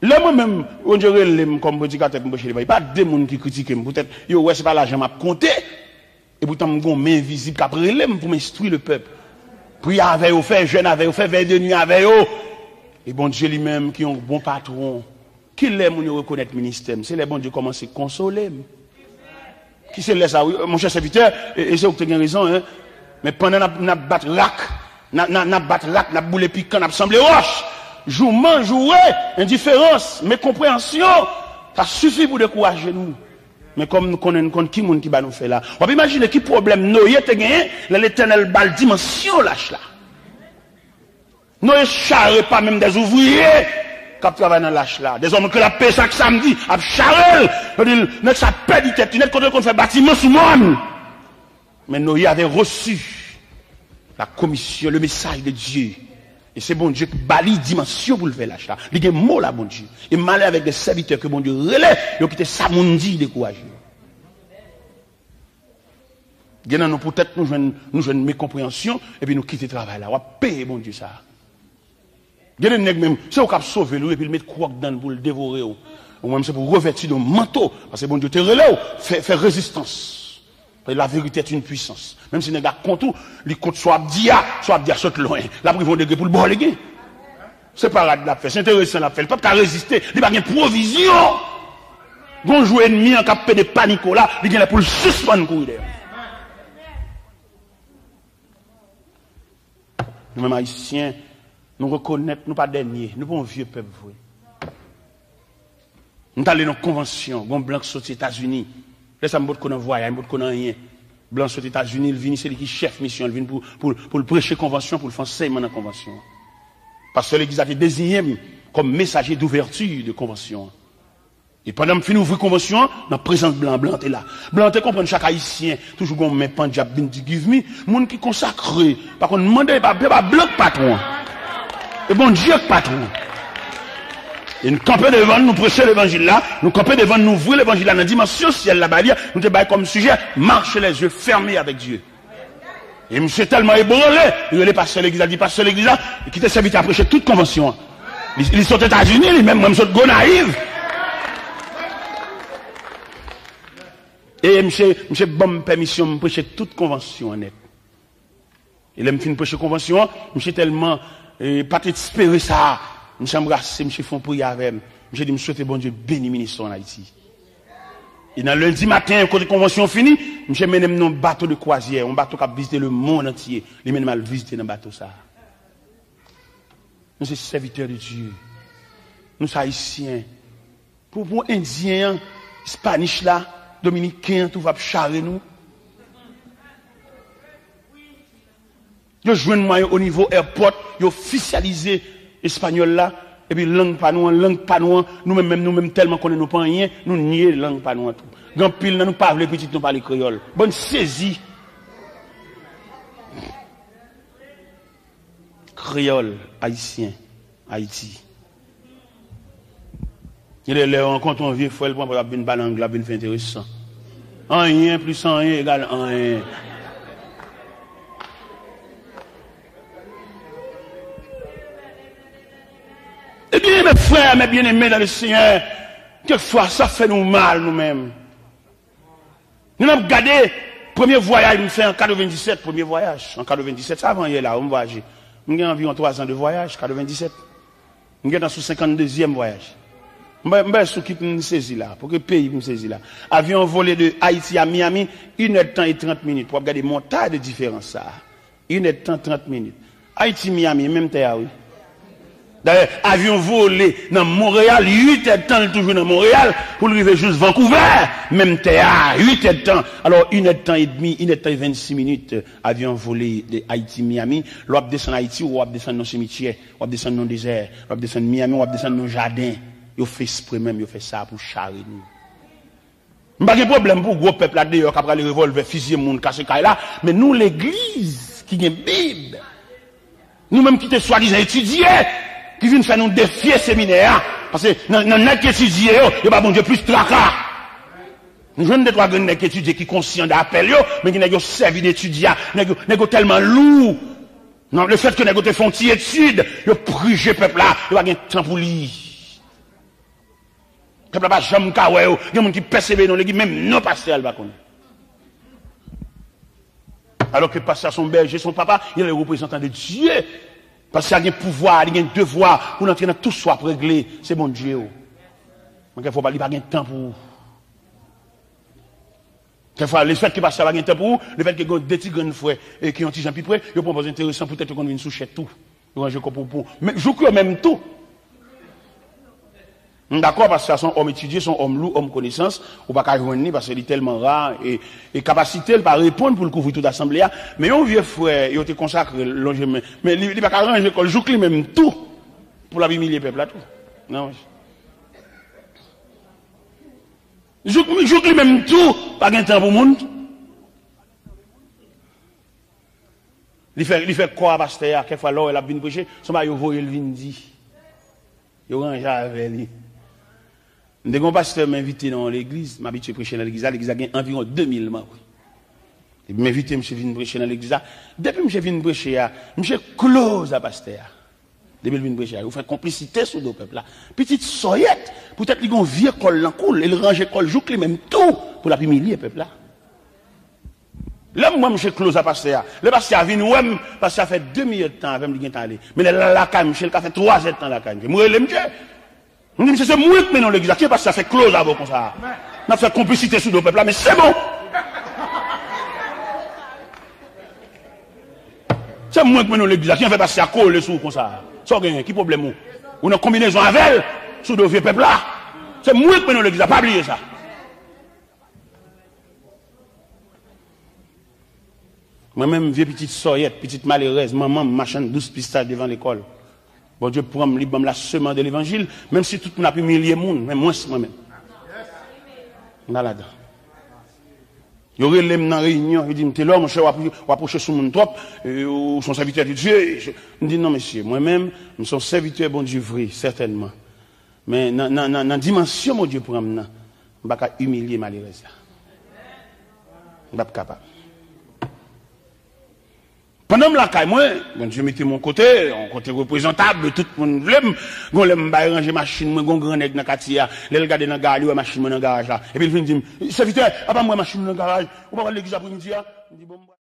Lè mwen menm, Bondye rele m kòm predikatè pou m preche levanjil, pa de moun ki kritike m poutèt yo wè se pa lajan m ap konte. Epoutan, m gen yon men envizib k ap rele m pou m enstwi le pèp. Priye avè yo, fè jèn avè yo, fè vèy de nwi avè yo. E Bondye li menm, ki yon bon patwon, ki lè moun yo rekonèt ministè m? Se lè Bondye kòmanse konsole m. Ki se lè sa, wi, monchè sèvitè, e, e se ou ki te gen rezon, en. Men pandan n ap, n ap bat rak, n a, n a, n ap bat rak, n ap boule pikan, n ap sanble wòch, jouman, joure, endiferans, mekonpreyansyon, ta sifi pou dekouraje nou. Men kòm nou konnen, nou konn ki moun ki ba nou fè la. W ap imajine ki pwoblèm Noye te genyen lè Letènèl ba l dimansyon lach la. Noye chare pa menm dèzouvriye k ap travay nan lach la. Dèzòm ke l ap peye chak samdi, ap chare l. Yo di l, nèg sa pèdi tèt li nèt, kote l konn fè batiman sou mòn. Men Noye avè resi la komisyon, le mesaj de Dye. E se Bondye ki ba li dimansyon pou l fè lach la. Li gen mo la Bondye. E malè avèk de sèvitè ke Bondye rele, yo kite sa moun di dekouraje yo. Gen nan nou poutèt nou jwenn, nou jwenn mekonpreyansyon, epi nou kite travay la. W ap peye Bondye sa. Gen de nèg menm, se ou k ap sove l, wi, epi l met kwòk dan l pou l devore w. Ou menm, se pou revèti de manto, paske Bondye te rele w, fè, fè rezistans. Paske la vérité est une puissance. Menm si nèg la kont ou, li kont sa w ap di a, sa w ap di a sot lwen. L ap rive yon degre pou l ba w legen. Se parad l ap fè, se enteresan l ap fè. Li p ap ka reziste, li pa gen pwovizyon. Gon jou ènmi an k ap pede panike w la, li genlè pou l sispann kouri dèyè w. Nou menm Ayisyen, nou rekonèt nou pa dènye, nou pa yon vye pèp vre. M t ale nan konvansyon, gon blan k soti Etazini. Lè sa m potko nan vwayaj, m potko nan anyen. Blan soti Etazini, l vini, se li ki chèf misyon, l vin pou, pou, pou l preche konvansyon, pou l fè ansèyman nan konvansyon an. Pastè legliz la te deziyen m kòm mesaje douvèti de konvansyon an. E pandan m fin ouvri konvansyon an, nan prezans blan, blan te la. Blan te konprann chak Ayisyen toujou gon men pandye ap vin di give me. Moun ki konsakre pa konn mande, pa, pa blan k patwon an. E Bondye k patwon an. E nou kanpe devan l, nou preche levanjil la, nou kanpe devan l, nou ouvri levanjil la nan dimansyon syèl la ba li a, nou te bay kòm sijè, marcher les yeux fermés avec Dieu. E misye tèlman ebranle, li rele pastè legliz la, di, "Pastè legliz la, kite sèvitè a preche tout konvansyon an." Li, li sot Etazini, li menm, mwen m sot Gonayiv. E misye, misye ban m pèmisyon m preche tout konvansyon an nèt. E lè m fin preche konvansyon an, misye tèlman, eh, pa t espere sa, misye anbrase m, misye fè yon priyè avè m. Misye di, "M swete Bondye beni ministè w ann Ayiti." E nan lendi maten, kote konvansyon an fini, misye mennen m nan yon bato de kwazyè, yon bato k ap vizite lemonn antye. Li mennen m al vizite nan bato sa a. Nou se sèvitè de Dye. Nou se Ayisyen. Pou, pou Endyen an, Spanish la, Dominiken an, tou ap chare nou. Yo jwenn mwen yo o nivo airport, yo ofisyalize espanyòl la, epi lang pa nou an, lang pa nou an, nou menm, menm nou menm tèlman konnen nou pa anyen, nou nye lang pa nou an tou. Gen anpil nan nou pa vle pitit nou pale kreyòl. Bann sezi. Kreyòl, ayisyen, Ayiti. Gen de lè, lè yo rankontre yon vye frè, l pran pòz ap vin pale anglè, ap vin fè enteresan. Anyen plis anyen egal anyen. Ebyen, mes frères, mes bien-aimés dans le Seigneur, kèk fwa sa fè nou mal nou menm. Nou n ap gade premye vwayaj m fè an katrevenndisèt, premye vwayaj an katrevenndisèt, sa avan yè la, m vwayaje. M gen anviwon twa zan de vwayaj, katrevenndisèt. M gentan sou senkanndezyenm vwayaj. M bay, m bay sou kit m sezi la, pou ki peyi m sezi la. Avyon vole de Ayiti a Miami, inèdtan e trant minit. Pou w ap gade montay de diferans sa a. Inèdtan trant minit. Ayiti, Miami, menm tè a, wi. Dayè, avyon vole nan Monreyal, uit èdtan l toujou nan Monreyal, pou l rive jous Vankouvè, menm tè a, uit èdtan. Alò, inèdtan edmi, inèdtan e vennsis minit, avyon vole de Ayiti, Miami. Lè w ap desann Ayiti, w ap desann nan simityè, w ap desann nan dezè, w ap desann Miami, w ap desann nan jaden. Yo fè espre menm, yo fè sa pou chare nou. M pa gen pwoblèm pou gwo pèp la deyò k ap rale revòlvè, fiziye moun, kase kay la, men nou legliz ki gen Bib, nou menm ki te swadizan etidye, ki vin fè nou defye seminè a, paske nan, nan nèg ki etidye yo, yo ba Bondye plis traka. Nou jwenn de twa grenn nèg ki etidye, ki konsyan de apèl yo, men ki nèg yo sèvi de etidye a, nèg yo, nèg yo tèlman lou. Non, lefètke nèg yo te fè yon ti etid, yo prije pèp la, yo pa gen tan pou li. Pèp la pa janm ka wè yo. Gen moun ki pèsevere nan legliz, menm non pastè a l pa konnen. Alòske pastè a se yon bèje, se yon papa, il est le représentant de Dieu. Pastè a gen pouvwa, li gen devwa pou l antre nan tout sa w ap regle. Se Bondye w. Men kèk fwa li pa gen tan pou ou. Kèk fwa, lefètke pastè a pa gen tan pou ou, lefètke gen de ti grenn frè e ki yon ti jan pi pre, yo pran pòz enteresan poutèt yo konn vin sou chèt tou. Yo ranje kò pou, pou, men jouk yo menm tou. M dakò, pastè a se yon òm etidye, se yon òm lou, òm konesans, ou pa ka jwenn li paske li tèlman ra, e, e kapasite l pa reponn pou l kouvri tout asanble a. Men yon vye frè, yo te konsakre l, lonje men, men li, li pa ka ranje kò l jouk li menm tou, pou l ap imilye pèp la tou. Non. Jouk, jouk li menm tou, pa gen tan pou moun. Li fè, li fè kò a pastè a, kèk fwa lè w wè l ap vin preche, se yon bagay yo voye l vin di. Yo ranje avè li. M te gen yon pastè m envite nan yon legliz, m abitye preche nan legliz la, legliz la gen anviwon de mil manm. Epi m envite misye vin preche nan legliz la. Depi misye vin preche a, misye close a pastè a. Depi l vin preche a, yo fè konplisite sou do pèp la. Pitit sòyèt, poutèt li gen yon vye kòl nan kou l, e l ranje kòl jouk li menm tou pou l ap imilye pèp la. Lè m wè misye close a pastè a, lè pastè a vin wè m, pastè a fè demi èdtan avè m, li gentan ale. Men lè l al lakay misye, l ka fè twa zèdtan lakay misye. M rele misye. M di, "Misye, se mwen k mennen w legliz la. Kijan pastè a fè close avè w konsa a? N ap fè konplisite sou do pèp la, men se bon. Se mwen k mennen w legliz la. Kijan fè pastè a kole sou ou konsa a? Sa w genyen? Ki pwoblèm ou? Ou nan konbinezon avè l sou do vye pèp la. Se mwen k mennen w legliz la. Pa bliye sa." Mwen menm, vye pitit sòyèt, pitit malerèz, manman m machann dous pistach devan lekòl. Bondye pran m, li ban m la semence de levanjil, menm si tout moun ap imilye moun, men mwens mwen menm. M pa ladan. Yo rele m nan reyinyon, yo di m, "Telor, monchè, w ap, w ap pwoche sou moun twòp, e, ou se yon sèvitè de Dye." M di, "Non, mesye, mwen menm, m se yon sèvitè Bondye vre, sètènman. Men nan, nan, nan, nan dimansyon Bondye pran m nan, m pa ka imilye malerèz la. M p ap kapab." Pandan m lakay mwen, Bondye mete m yon kote, yon kote reprezantab, tout moun vle m. Gon lè m bay ranje machin mwen, gon gran nèg nan katye a, lè l gade nan garaj, li wè machin mwen nan garaj la. Epi l vin di m, "Sèvitè, apa m wè machin ou nan garaj? Ou pa pral legliz apremidi a?" M di, "Bon, m